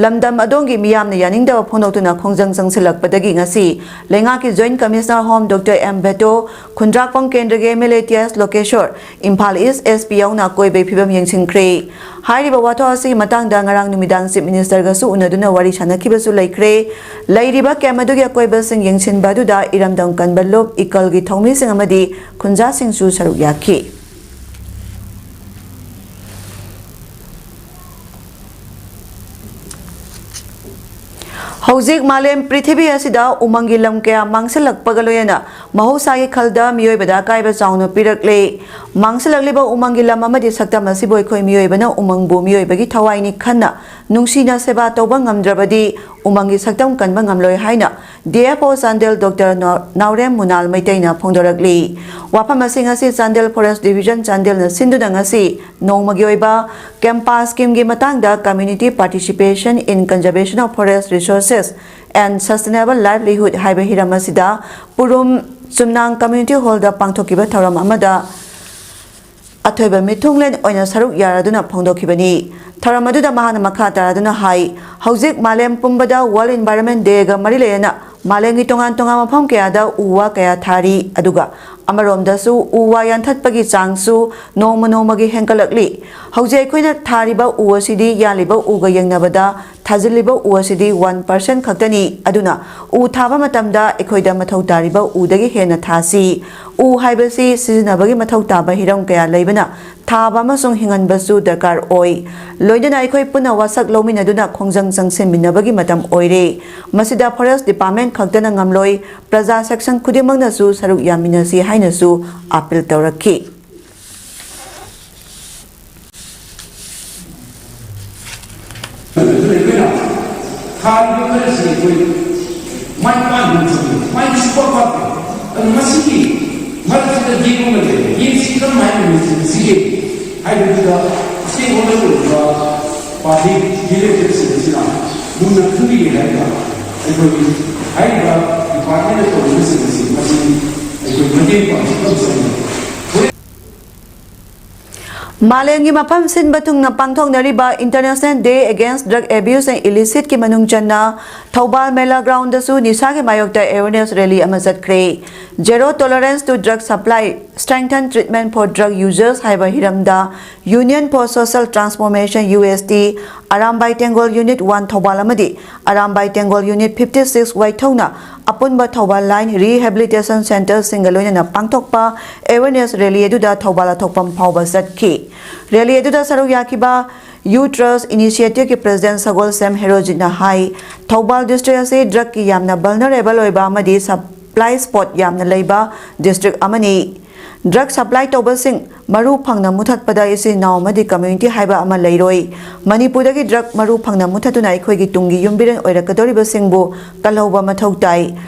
ꯂꯝꯗꯝ ꯑꯗꯣꯝꯒꯤ ꯃꯤꯌꯥꯝꯅ ꯌꯥꯅꯤꯡꯗꯕ ꯐꯣꯡꯗꯣꯛꯇꯨꯅ ꯈꯣꯡꯖꯪ ꯆꯪꯁꯤꯜꯂꯛꯄꯗꯒꯤ ꯉꯁꯤ ꯂꯩꯉꯥꯛꯀꯤ joint commissioner home doctor M Veto, Khundrakpam ꯀꯦꯟꯗ꯭ꯔꯒꯤ M L A T S Lokeshwar, Imphal east S P ꯌꯥꯎꯅ ꯑꯀꯣꯏꯕꯒꯤ ꯐꯤꯕꯝ ꯌꯦꯡꯁꯤꯟꯈ꯭ꯔꯦ꯫ ꯍꯥꯏꯔꯤꯕ ꯋꯥꯊꯣꯛ ꯑꯁꯤꯒꯤ ꯃꯇꯥꯡꯗ ꯉꯔꯥꯡ ꯅꯨꯃꯤꯗꯥꯡ ꯆꯤꯐ ꯃꯤꯅꯤꯁꯇꯔꯒꯁꯨ ꯎꯅꯗꯨꯅ ꯋꯥꯔꯤ ꯁꯥꯟꯅꯈꯤꯕꯁꯨ ꯂꯩꯈ꯭ꯔꯦ꯫ ꯂꯩꯔꯤꯕ ꯀꯦꯝꯞ ꯑꯗꯨꯒꯤ ꯑꯀꯣꯏꯕꯁꯤꯡ ꯌꯦꯡꯁꯤꯟꯕ ꯑꯗꯨꯗ ꯏꯔꯝꯗꯝ ꯀꯟꯕ ꯂꯨꯞ, ꯏꯀꯜꯒꯤ ꯊꯧꯃꯤꯁꯤꯡ ꯑꯃꯗꯤ ꯈꯨꯟꯖꯥꯁꯤꯡꯁꯨ ꯁꯔꯨꯛ ꯌꯥꯈꯤ꯫ ꯍꯧꯖꯤꯛ ꯃꯥꯂꯦꯝ ꯄ꯭ꯔꯤꯊꯤꯕꯤ ꯑꯁꯤꯗ ꯎꯃꯪꯒꯤ ꯂꯝ ꯀꯌꯥ ꯃꯥꯡꯁꯤꯜꯂꯛꯄꯒ ꯂꯣꯏꯅꯅ ꯃꯍꯧꯁꯥꯒꯤ ꯈꯜꯗ ꯃꯤꯑꯣꯏꯕꯗ ꯑꯀꯥꯏꯕ ꯆꯥꯎꯅ ꯄꯤꯔꯛꯂꯦ꯫ ꯃꯥꯡꯁꯤꯜꯂꯛꯂꯤꯕ ꯎꯃꯪꯒꯤ ꯂꯝ ꯑꯃꯗꯤ ꯁꯛꯇꯝ ꯑꯁꯤꯕꯨ ꯑꯩꯈꯣꯏ ꯃꯤꯑꯣꯏꯕꯅ ꯎꯃꯪꯕꯨ ꯃꯤꯑꯣꯏꯕꯒꯤ ꯊꯋꯥꯏꯅꯤ ꯈꯟꯅ ꯅꯨꯡꯁꯤꯅ ꯁꯦꯕꯥ ꯇꯧꯕ ꯉꯝꯗ꯭ꯔꯕꯗꯤ ꯎꯃꯪꯒꯤ ꯁꯛꯇꯝ ꯀꯟꯕ ꯉꯝꯂꯣꯏ ꯍꯥꯏꯅ D F O Chandel doctor ꯅꯥꯎ-, ꯅꯥꯎꯔꯦꯝ ꯃꯨꯅꯥꯜ ꯃꯩꯇꯩꯅ ꯐꯣꯡꯗꯣꯔꯛꯂꯤ꯫ ꯋꯥꯐꯝ ꯑꯁꯤ ꯉꯁꯤ ꯆꯥꯟꯗꯦꯜ ꯐꯣꯔꯦꯁ ꯗꯤꯕꯤꯖꯟ ꯆꯥꯟꯗꯦꯜꯅ ꯁꯤꯟꯗꯨꯅ ꯉꯁꯤ ꯅꯣꯡꯃꯒꯤ ꯑꯣꯏꯕ ꯀꯦꯝꯄꯥ ꯁ꯭ꯀꯤꯝꯒꯤ ꯃꯇꯥꯡꯗ Community Participation in Conservation of Forest Resources and Sustainable Livelihood ꯍꯥꯏꯕ ꯍꯤꯔꯝ ꯑꯁꯤꯗ ꯄꯨꯔꯨꯝ ꯆꯨꯝꯅꯥꯡ ꯀꯝꯃ꯭ꯌꯨꯅꯤꯇꯤ ꯍꯣꯜꯗ ꯄꯥꯡꯊꯣꯛꯈꯤꯕ ꯊꯧꯔꯝ ꯑꯃꯗ ꯑꯊꯣꯏꯕ ꯃꯤꯊꯨꯡꯂꯦꯟ ꯑꯣꯏꯅ ꯁꯔꯨꯛ ꯌꯥꯔꯗꯨꯅ ꯐꯣꯡꯗꯣꯛꯈꯤꯕꯅꯤ꯫ ꯊꯧꯔꯝ ꯑꯗꯨꯗ ꯃꯍꯥꯛꯅ ꯃꯈꯥ ꯇꯥꯔꯗꯨꯅ ꯍꯥꯏ, ꯍꯧꯖꯤꯛ ꯃꯥꯂꯦꯝ ꯄꯨꯝꯕꯗ World Environment Day ꯒ ꯃꯔꯤ ꯂꯩꯅꯅ ꯃꯥꯂꯦꯝꯒꯤ ꯇꯣꯉꯥꯟ ꯇꯣꯉꯥꯟꯕ ꯃꯐꯝ ꯀꯌꯥꯗ ꯎ ꯋꯥ ꯀꯌꯥ ꯊꯥꯔꯤ, ꯑꯗꯨꯒ ꯑꯃꯔꯣꯝꯗꯁꯨ ꯎ ꯋꯥ ꯌꯥꯟꯊꯠꯄꯒꯤ ꯆꯥꯡꯁꯨ ꯅꯣꯡꯃ ꯅꯣꯡꯃꯒꯤ ꯍꯦꯟꯒꯠꯂꯛꯂꯤ꯫ ꯍꯧꯖꯤꯛ ꯑꯩꯈꯣꯏꯅ ꯊꯥꯔꯤꯕ ꯎ ꯑꯁꯤꯗꯤ ꯌꯥꯜꯂꯤꯕ ꯎꯒ ꯌꯦꯡꯅꯕꯗ ꯊꯥꯖꯤꯜꯂꯤꯕ ꯎ ꯑꯁꯤꯗꯤ one percent ꯈꯛꯇꯅꯤ꯫ ꯑꯗꯨꯅ ꯎ ꯊꯥꯕ ꯃꯇꯝꯗ ꯑꯩꯈꯣꯏꯗ ꯃꯊꯧ ꯇꯥꯔꯤꯕ ꯎꯗꯒꯤ ꯍꯦꯟꯅ ꯊꯥꯁꯤ꯫ ꯎ ꯍꯥꯏꯕꯁꯤ ꯁꯤꯖꯤꯟꯅꯕꯒꯤ ꯃꯊꯧ ꯇꯥꯕ ꯍꯤꯔꯝ ꯀꯌꯥ ꯂꯩꯕꯅ ꯊꯥꯕ ꯑꯃꯁꯨꯡ ꯍꯤꯡꯍꯟꯕꯁꯨ ꯗꯔꯀꯥꯔ ꯑꯣꯏ꯫ ꯂꯣꯏꯅꯅ ꯑꯩꯈꯣꯏ ꯄꯨꯟꯅ ꯋꯥꯁꯛ ꯂꯧꯃꯤꯟꯅꯗꯨꯅ ꯈꯣꯡꯖꯪ ꯆꯪꯁꯤꯟꯃꯤꯟꯅꯕꯒꯤ ꯃꯇꯝ ꯑꯣꯏꯔꯦ꯫ ꯃꯁꯤꯗ Forest Department ꯈꯛꯇꯅ ꯉꯝꯂꯣꯏ, ꯄ꯭ꯔꯖꯥ section ꯈꯨꯗꯤꯡꯃꯛꯅꯁꯨ ꯁꯔꯨꯛ ꯌꯥꯃꯤꯟꯅꯁꯤ ꯍꯥꯏꯅꯁꯨ appeal ꯇꯧꯔꯛꯈꯤ꯫ ꯑꯗꯨꯅ ꯑꯩꯈꯣꯏꯅ ꯊꯥꯔꯤꯕ ꯈꯔꯁꯤ ꯑꯩꯈꯣꯏ ꯃꯥꯏ ꯄꯥꯛꯅ ꯆꯠꯂꯤ, ꯃꯥꯏꯗꯤ ꯁꯨꯡꯄꯥꯛ ꯄꯥꯛꯇꯦ꯫ ꯑꯗꯨ ꯃꯁꯤꯒꯤ ꯃꯔꯛꯁꯤꯗ ꯒꯦꯞ ꯑꯃ ꯂꯩꯔꯦ꯫ ꯒꯦꯞꯁꯤ ꯀꯔꯝꯍꯥꯏꯅ ꯃꯦꯟꯁꯤꯟꯁꯤꯒꯦ ꯍꯥꯏꯕꯗꯨꯗ stakeholder ꯑꯣꯏꯔꯤꯕ party leadershipꯁꯤꯡ ꯑꯁꯤꯅ ꯃꯨꯟꯅ ꯈꯪꯕꯤꯒꯦ ꯍꯥꯏꯕ ꯑꯩꯈꯣꯏꯒꯤ ꯍꯥꯏꯔꯤꯕ departmentꯅ ꯇꯧꯔꯤꯕꯁꯤꯡ ꯑꯁꯤ ꯃꯁꯤ ꯑꯩꯈꯣꯏ ꯃꯇꯦꯡ ꯄꯥꯡꯕ ꯃꯇꯝ ꯆꯪꯉꯤ꯫ ꯃꯥꯂꯦꯝꯒꯤ ꯃꯐꯝ ꯁꯤꯟꯕ ꯊꯨꯡꯅ ꯄꯥꯡꯊꯣꯛꯅꯔꯤꯕ International Day Against Drug Abuse and Illicitꯀꯤ ꯃꯅꯨꯡ ꯆꯟꯅ ꯊꯧꯕꯥꯜ ꯃꯦꯂꯥ ꯒ꯭ꯔꯥꯎꯟꯗꯁꯨ ꯅꯤꯁꯥꯒꯤ ꯃꯥꯌꯣꯛꯇ awareness rally ꯑꯃ ꯆꯠꯈ꯭ꯔꯦ꯫ Zero Tolerance to Drug Supply, Strengthen Treatment for Drug Users ꯍꯥꯏꯕ ꯍꯤꯔꯝꯗ Union for Social Transformation, U S T, Arambai ꯇꯦꯡꯒꯣꯜ Unit one Thoubal ꯑꯃꯗꯤ ꯑꯔꯥꯝꯕꯥꯏ ꯇꯦꯡꯒꯣꯜ Unit fifty six ꯋꯥꯏꯊꯧꯅ ꯑꯄꯨꯟꯕ ꯊꯧꯕꯥꯜ Line Rehabilitation Centreꯁꯤꯡꯒ ꯂꯣꯏꯅꯅ ꯄꯥꯡꯊꯣꯛꯄ awareness rally ꯑꯗꯨꯗ ꯊꯧꯕꯥꯜ ꯑꯊꯣꯛꯄꯝ ꯐꯥꯎꯕ ꯆꯠꯈꯤ꯫ Rally ꯑꯗꯨꯗ ꯁꯔꯨꯛ ꯌꯥꯈꯤꯕ Youth Trust Initiativeꯀꯤ President ꯁꯒꯣꯜꯁꯦꯝ ꯍꯦꯔꯣꯖꯤꯠꯅ ꯍꯥꯏ, ꯊꯧꯕꯥꯜ district ꯑꯁꯤ drugꯀꯤ ꯌꯥꯝꯅ vulnerable ꯑꯣꯏꯕ ꯑꯃꯗꯤ supply spot ꯌꯥꯝꯅ ꯂꯩꯕ district ꯑꯃꯅꯤ꯫ Drug supply ꯇꯧꯕꯁꯤꯡ ꯃꯔꯨ ꯐꯪꯅ ꯃꯨꯊꯠꯄꯗ ꯏꯆꯤꯜ ꯏꯅꯥꯎ ꯑꯃꯗꯤ community ꯍꯥꯏꯕ ꯑꯃ ꯂꯩꯔꯣꯏ꯫ ꯃꯅꯤꯄꯨꯔꯗꯒꯤ drug ꯃꯔꯨ ꯐꯪꯅ ꯃꯨꯊꯠꯇꯨꯅ ꯑꯩꯈꯣꯏꯒꯤ ꯇꯨꯡꯒꯤ ꯌꯨꯝꯕꯤꯔꯦꯟ ꯑꯣꯏꯔꯛꯀꯗꯧꯔꯤꯕꯁꯤꯡꯕꯨ ꯀꯜꯍꯧꯕ ꯃꯊꯧ ꯇꯥꯏ꯫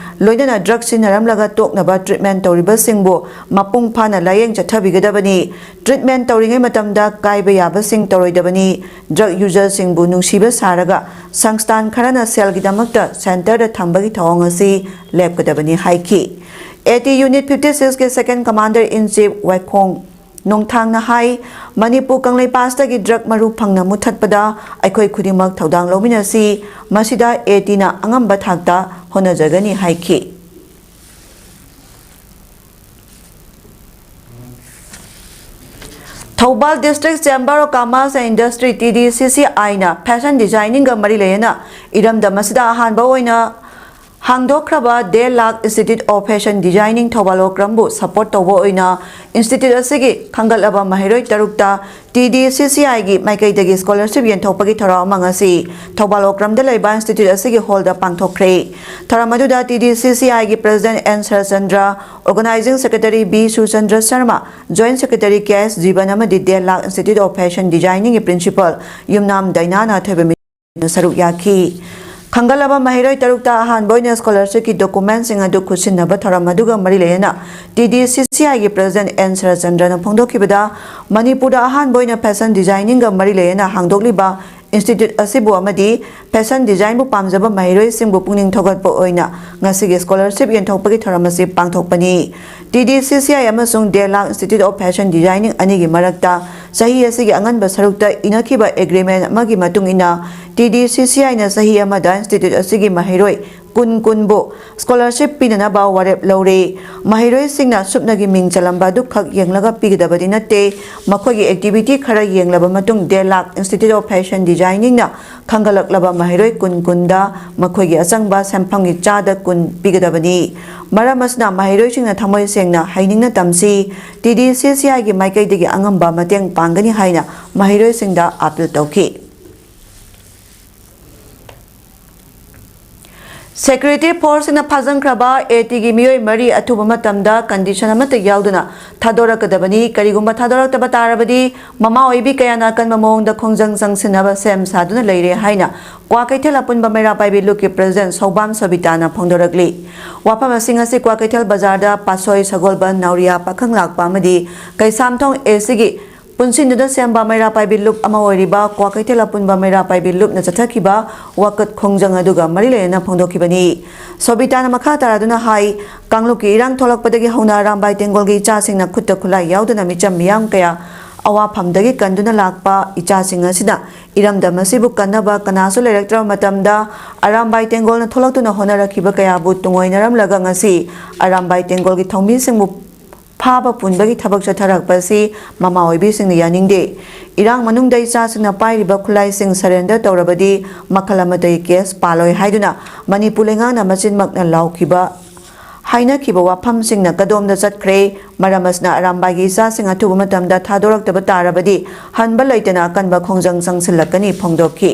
ꯂꯣꯏꯅꯅ drug ꯁꯤꯖꯤꯟꯅꯔꯝꯂꯒ ꯇꯣꯛꯅꯕ treatment ꯇꯧꯔꯤꯕꯁꯤꯡꯕꯨ ꯃꯄꯨꯡ ꯐꯥꯅ ꯂꯥꯌꯦꯡ ꯆꯠꯊꯕꯤꯒꯗꯕꯅꯤ꯫ Treatment ꯇꯧꯔꯤꯉꯩ ꯃꯇꯝꯗ ꯀꯥꯏꯕ ꯌꯥꯕꯁꯤꯡ ꯇꯧꯔꯣꯏꯗꯕꯅꯤ꯫ Drug userꯁꯤꯡꯕꯨ ꯅꯨꯡꯁꯤꯕ ꯁꯥꯔꯒ ꯁꯪꯁꯊꯥꯟ ꯈꯔꯅ ꯁꯦꯜꯒꯤꯗꯃꯛꯇ centreꯗ ꯊꯝꯕꯒꯤ ꯊꯧꯑꯣꯡ ꯑꯁꯤ ꯂꯦꯞꯀꯗꯕꯅꯤ ꯍꯥꯏꯈꯤ꯫ AT Unit fifty sixꯀꯤ Second Commander in Chief Waikhong ꯅꯣꯡꯊꯥꯡꯅ ꯍꯥꯏ, ꯃꯅꯤꯄꯨꯔ ꯀꯪꯂꯩꯄꯥꯛꯁꯤꯗꯒꯤ ꯗ꯭ꯔꯒ ꯃꯔꯨ ꯐꯪꯅ ꯃꯨꯠꯊꯠꯄꯗ ꯑꯩꯈꯣꯏ ꯈꯨꯗꯤꯡꯃꯛ ꯊꯧꯗꯥꯡ ꯂꯧꯃꯤꯟꯅꯁꯤ, ꯃꯁꯤꯗ ꯑꯦ ꯇꯤꯅ ꯑꯉꯝꯕ ꯊꯥꯛꯇ ꯍꯣꯠꯅꯖꯒꯅꯤ ꯍꯥꯏꯈꯤ꯫ Thoubal District Chamber of Commerce and Industry, T D C C I ꯅ fashion designing ꯒ ꯃꯔꯤ ꯂꯩꯅꯅ ꯏꯔꯝꯗꯝ ꯑꯁꯤꯗ ꯑꯍꯥꯟꯕ ꯑꯣꯏꯅ ꯍꯥꯡꯗꯣꯛꯈ꯭ꯔꯕ ꯗꯦ ꯂꯥꯛ Institute of Fashion Designing Thoubal ꯑꯣꯀ꯭ꯔꯝꯕꯨ support ꯇꯧꯕ ꯑꯣꯏꯅ institute ꯑꯁꯤꯒꯤ ꯈꯟꯒꯠꯂꯕ ꯃꯍꯩꯔꯣꯏ ꯇꯔꯨꯛꯇ T D C C I ꯒꯤ ꯃꯥꯏꯀꯩꯗꯒꯤ scholarship ꯌꯦꯟꯊꯣꯛꯄꯒꯤ ꯊꯧꯔꯝ ꯑꯃ ꯉꯁꯤ ꯊꯧꯕꯥꯜ ꯑꯣꯀ꯭ꯔꯝꯗ ꯂꯩꯕ institute ꯑꯁꯤꯒꯤ hall ꯗ ꯄꯥꯡꯊꯣꯛꯈ꯭ꯔꯦ꯫ ꯊꯧꯔꯝ ꯑꯗꯨꯗ T D C C I ꯒꯤ President N Saratchandra, Organizing Secretary B Surchandra Sharma, Joint Secretary K S ꯖꯤꯕꯟ ꯑꯃꯗꯤ ꯗꯦ ꯂꯥꯛ Institute of Fashion Designing ꯒꯤ Principal ꯌꯨꯝꯅꯥꯝ ꯗꯥꯏꯅꯥꯅ ꯊꯣꯏꯕ ꯃꯤꯅ ꯁꯔꯨꯛ ꯌꯥꯈꯤ꯫ ꯈꯟꯒꯠꯂꯕ ꯃꯍꯩꯔꯣꯏ ꯇꯔꯨꯛꯇ ꯑꯍꯥꯟꯕ ꯑꯣꯏꯅ scholarship ꯀꯤ documents ꯁꯤꯡ ꯑꯗꯨ ꯈꯨꯠꯁꯤꯟꯅꯕ ꯊꯧꯔꯝ ꯑꯗꯨꯒ ꯃꯔꯤ ꯂꯩꯅꯅ T D C C I ꯒꯤ President N ꯁꯔꯠꯆꯟꯗ꯭ꯔꯅ ꯐꯣꯡꯗꯣꯛꯈꯤꯕꯗ, ꯃꯅꯤꯄꯨꯔꯗ ꯑꯍꯥꯟꯕ ꯑꯣꯏꯅ fashion designing ꯒ ꯃꯔꯤ ꯂꯩꯅꯅ ꯍꯥꯡꯗꯣꯛꯂꯤꯕ institute ꯑꯁꯤꯕꯨ ꯑꯃꯗꯤ fashion design ꯕꯨ ꯄꯥꯝꯖꯕ ꯃꯍꯩꯔꯣꯏꯁꯤꯡꯕꯨ ꯄꯨꯛꯅꯤꯡ ꯊꯧꯒꯠꯄ ꯑꯣꯏꯅ ꯉꯁꯤꯒꯤ scholarship ꯌꯦꯟꯊꯣꯛꯄꯒꯤ ꯊꯧꯔꯝ ꯑꯁꯤ ꯄꯥꯡꯊꯣꯛꯄꯅꯤ꯫ T D C C I ꯑꯃꯁꯨꯡ ꯗꯦ ꯂꯥꯛ Institute of Fashion Designing ꯑꯅꯤꯒꯤ ꯃꯔꯛꯇ ꯆꯍꯤ ꯑꯁꯤꯒꯤ ꯑꯉꯟꯕ ꯁꯔꯨꯛꯇ ꯏꯅꯈꯤꯕ agreement ꯑꯃꯒꯤ ꯃꯇꯨꯡ ꯏꯟꯅ, T D C C I ꯅ ꯆꯍꯤ ꯑꯃꯗ institute ꯑꯁꯤꯒꯤ ꯃꯍꯩꯔꯣꯏ ꯀꯨꯟ ꯀꯨꯟꯕꯨ scholarship ꯄꯤꯅꯅꯕ ꯋꯥꯔꯦꯞ ꯂꯧꯔꯦ꯫ ꯃꯍꯩꯔꯣꯏꯁꯤꯡꯅ ꯁꯨꯞꯅꯒꯤ ꯃꯤꯡ ꯆꯜꯂꯝꯕ ꯑꯗꯨꯈꯛ ꯌꯦꯡꯂꯒ ꯄꯤꯒꯗꯕꯗꯤ ꯅꯠꯇꯦ꯫ ꯃꯈꯣꯏꯒꯤ activity ꯈꯔ ꯌꯦꯡꯂꯕ ꯃꯇꯨꯡ, ꯗꯦ ꯂꯥꯛ Institute of Fashion Designing ꯅ ꯈꯟꯒꯠꯂꯛꯂꯕ ꯃꯍꯩꯔꯣꯏ ꯀꯨꯟ ꯀꯨꯟꯗ ꯃꯈꯣꯏꯒꯤ ꯑꯆꯪꯕ ꯁꯦꯟꯐꯝꯒꯤ ꯆꯥꯗ ꯀꯨꯟ ꯄꯤꯒꯗꯕꯅꯤ꯫ ꯃꯔꯝ ꯑꯁꯤꯅ ꯃꯍꯩꯔꯣꯏꯁꯤꯡꯅ ꯊꯃꯣꯏ ꯁꯦꯡꯅ ꯍꯩꯅꯤꯡꯅ ꯇꯝꯁꯤ꯫ T D C C I ꯒꯤ ꯃꯥꯏꯀꯩꯗꯒꯤ ꯑꯉꯝꯕ ꯃꯇꯦꯡ ꯄꯥꯡꯒꯅꯤ ꯍꯥꯏꯅ ꯃꯍꯩꯔꯣꯏꯁꯤꯡꯗ appeal ꯇꯧꯈꯤ꯫ Security force ꯁꯤꯡꯅ ꯐꯥꯖꯤꯟꯈ꯭ꯔꯕ ꯑꯦ ꯇꯤꯒꯤ ꯃꯤꯑꯣꯏ ꯃꯔꯤ ꯑꯊꯨꯕ ꯃꯇꯝꯗ condition ꯑꯃꯠꯇ ꯌꯥꯎꯗꯅ ꯊꯥꯗꯣꯔꯛꯀꯗꯕꯅꯤ꯫ ꯀꯔꯤꯒꯨꯝꯕ ꯊꯥꯗꯣꯔꯛꯇꯕ ꯇꯥꯔꯕꯗꯤ, ꯃꯃꯥ ꯑꯣꯏꯕꯤ ꯀꯌꯥꯅ ꯑꯀꯟꯕ ꯃꯑꯣꯡꯗ ꯈꯣꯡꯖꯪ ꯆꯪꯁꯤꯟꯅꯕ ꯁꯦꯝ ꯁꯥꯗꯨꯅ ꯂꯩꯔꯦ ꯍꯥꯏꯅ ꯀ꯭ꯋꯥꯀꯩꯊꯦꯜ ꯑꯄꯨꯟꯕ ꯃꯩꯔꯥ ꯄꯥꯏꯕꯤ ꯂꯨꯞꯀꯤ President ꯁꯧꯕꯥꯝ ꯁꯣꯕꯤꯇꯥꯅ ꯐꯣꯡꯗꯣꯔꯛꯂꯤ꯫ ꯋꯥꯐꯝ ꯑꯁꯤ ꯉꯁꯤ ꯀ꯭ꯋꯥꯀꯩꯊꯦꯜ ꯕꯖꯥꯔꯗ ꯄꯥꯠꯁꯣꯏ, ꯁꯒꯣꯜꯕꯟ, ꯅꯥꯎꯔꯤꯌꯥ, ꯄꯥꯈꯪꯂꯥꯛꯄ ꯑꯃꯗꯤ ꯀꯩꯁꯥꯝꯊꯣꯡ A C ꯒꯤ ꯄꯨꯟꯁꯤꯟꯗꯨꯅ ꯁꯦꯝꯕ ꯃꯩꯔꯥ ꯄꯥꯏꯕꯤ ꯂꯨꯞ ꯑꯃ ꯑꯣꯏꯔꯤꯕ ꯀ꯭ꯋꯥꯀꯩꯊꯦꯜ ꯑꯄꯨꯟꯕ ꯃꯩꯔꯥ ꯄꯥꯏꯕꯤ ꯂꯨꯞꯅ ꯆꯠꯊꯈꯤꯕ ꯋꯥꯀꯠ ꯈꯣꯡꯖꯪ ꯑꯗꯨꯒ ꯃꯔꯤ ꯂꯩꯅꯅ ꯐꯣꯡꯗꯣꯛꯈꯤꯕꯅꯤ꯫ ꯁꯣꯕꯤꯇꯥꯅ ꯃꯈꯥ ꯇꯥꯔꯗꯨꯅ ꯍꯥꯏ, ꯀꯥꯡꯂꯨꯞꯀꯤ ꯏꯔꯥꯡ ꯊꯣꯛꯂꯛꯄꯗꯒꯤ ꯍꯧꯅ ꯑꯔꯥꯝꯕꯥꯏ ꯇꯦꯡꯒꯣꯜꯒꯤ ꯏꯆꯥꯁꯤꯡꯅ ꯈꯨꯠꯇ ꯈꯨꯠꯂꯥꯏ ꯌꯥꯎꯗꯅ ꯃꯤꯆꯝ ꯃꯤꯌꯥꯝ ꯀꯌꯥ ꯑꯋꯥꯐꯝꯗꯒꯤ ꯀꯟꯗꯨꯅ ꯂꯥꯛꯄ ꯏꯆꯥꯁꯤꯡ ꯑꯁꯤꯅ ꯏꯔꯝꯗꯝ ꯑꯁꯤꯕꯨ ꯀꯟꯅꯕ ꯀꯅꯥꯁꯨ ꯂꯩꯔꯛꯇ꯭ꯔꯕ ꯃꯇꯝꯗ ꯑꯔꯥꯝꯕꯥꯏ ꯇꯦꯡꯒꯣꯜꯅ ꯊꯣꯛꯂꯛꯇꯨꯅ ꯍꯣꯠꯅꯔꯛꯈꯤꯕ ꯀꯌꯥꯕꯨ ꯇꯨꯡꯑꯣꯏꯅꯔꯝꯂꯒ ꯉꯁꯤ ꯑꯔꯥꯝꯕꯥꯏ ꯇꯦꯡꯒꯣꯜꯒꯤ ꯊꯧꯃꯤꯁꯤꯡꯕꯨ ꯐꯥꯕ ꯄꯨꯟꯕꯒꯤ ꯊꯕꯛ ꯆꯠꯊꯔꯛꯄ ꯑꯁꯤ ꯃꯃꯥ ꯑꯣꯏꯕꯤꯁꯤꯡꯅ ꯌꯥꯅꯤꯡꯗꯦ꯫ ꯏꯔꯥꯡ ꯃꯅꯨꯡꯗ ꯏꯆꯥꯁꯤꯡꯅ ꯄꯥꯏꯔꯤꯕ ꯈꯨꯠꯂꯥꯏꯁꯤꯡ surrender ꯇꯧꯔꯕꯗꯤ ꯃꯈꯜ ꯑꯃꯠꯇꯒꯤ case ꯄꯥꯜꯂꯣꯏ ꯍꯥꯏꯗꯨꯅ ꯃꯅꯤꯄꯨꯔ ꯂꯩꯉꯥꯛꯅ ꯃꯆꯤꯟꯃꯛꯅ ꯂꯥꯎꯈꯤꯕ, ꯍꯥꯏꯅꯈꯤꯕ ꯋꯥꯐꯝꯁꯤꯡꯅ ꯀꯗꯣꯝꯗ ꯆꯠꯈ꯭ꯔꯦ? ꯃꯔꯝ ꯑꯁꯤꯅ ꯑꯔꯥꯝꯕꯥꯏꯒꯤ ꯏꯆꯥꯁꯤꯡ ꯑꯊꯨꯕ ꯃꯇꯝꯗ ꯊꯥꯗꯣꯔꯛꯇꯕ ꯇꯥꯔꯕꯗꯤ ꯍꯟꯕ ꯂꯩꯇꯅ ꯑꯀꯟꯕ ꯈꯣꯡꯖꯪ ꯆꯪꯁꯤꯜꯂꯛꯀꯅꯤ ꯐꯣꯡꯗꯣꯛꯈꯤ꯫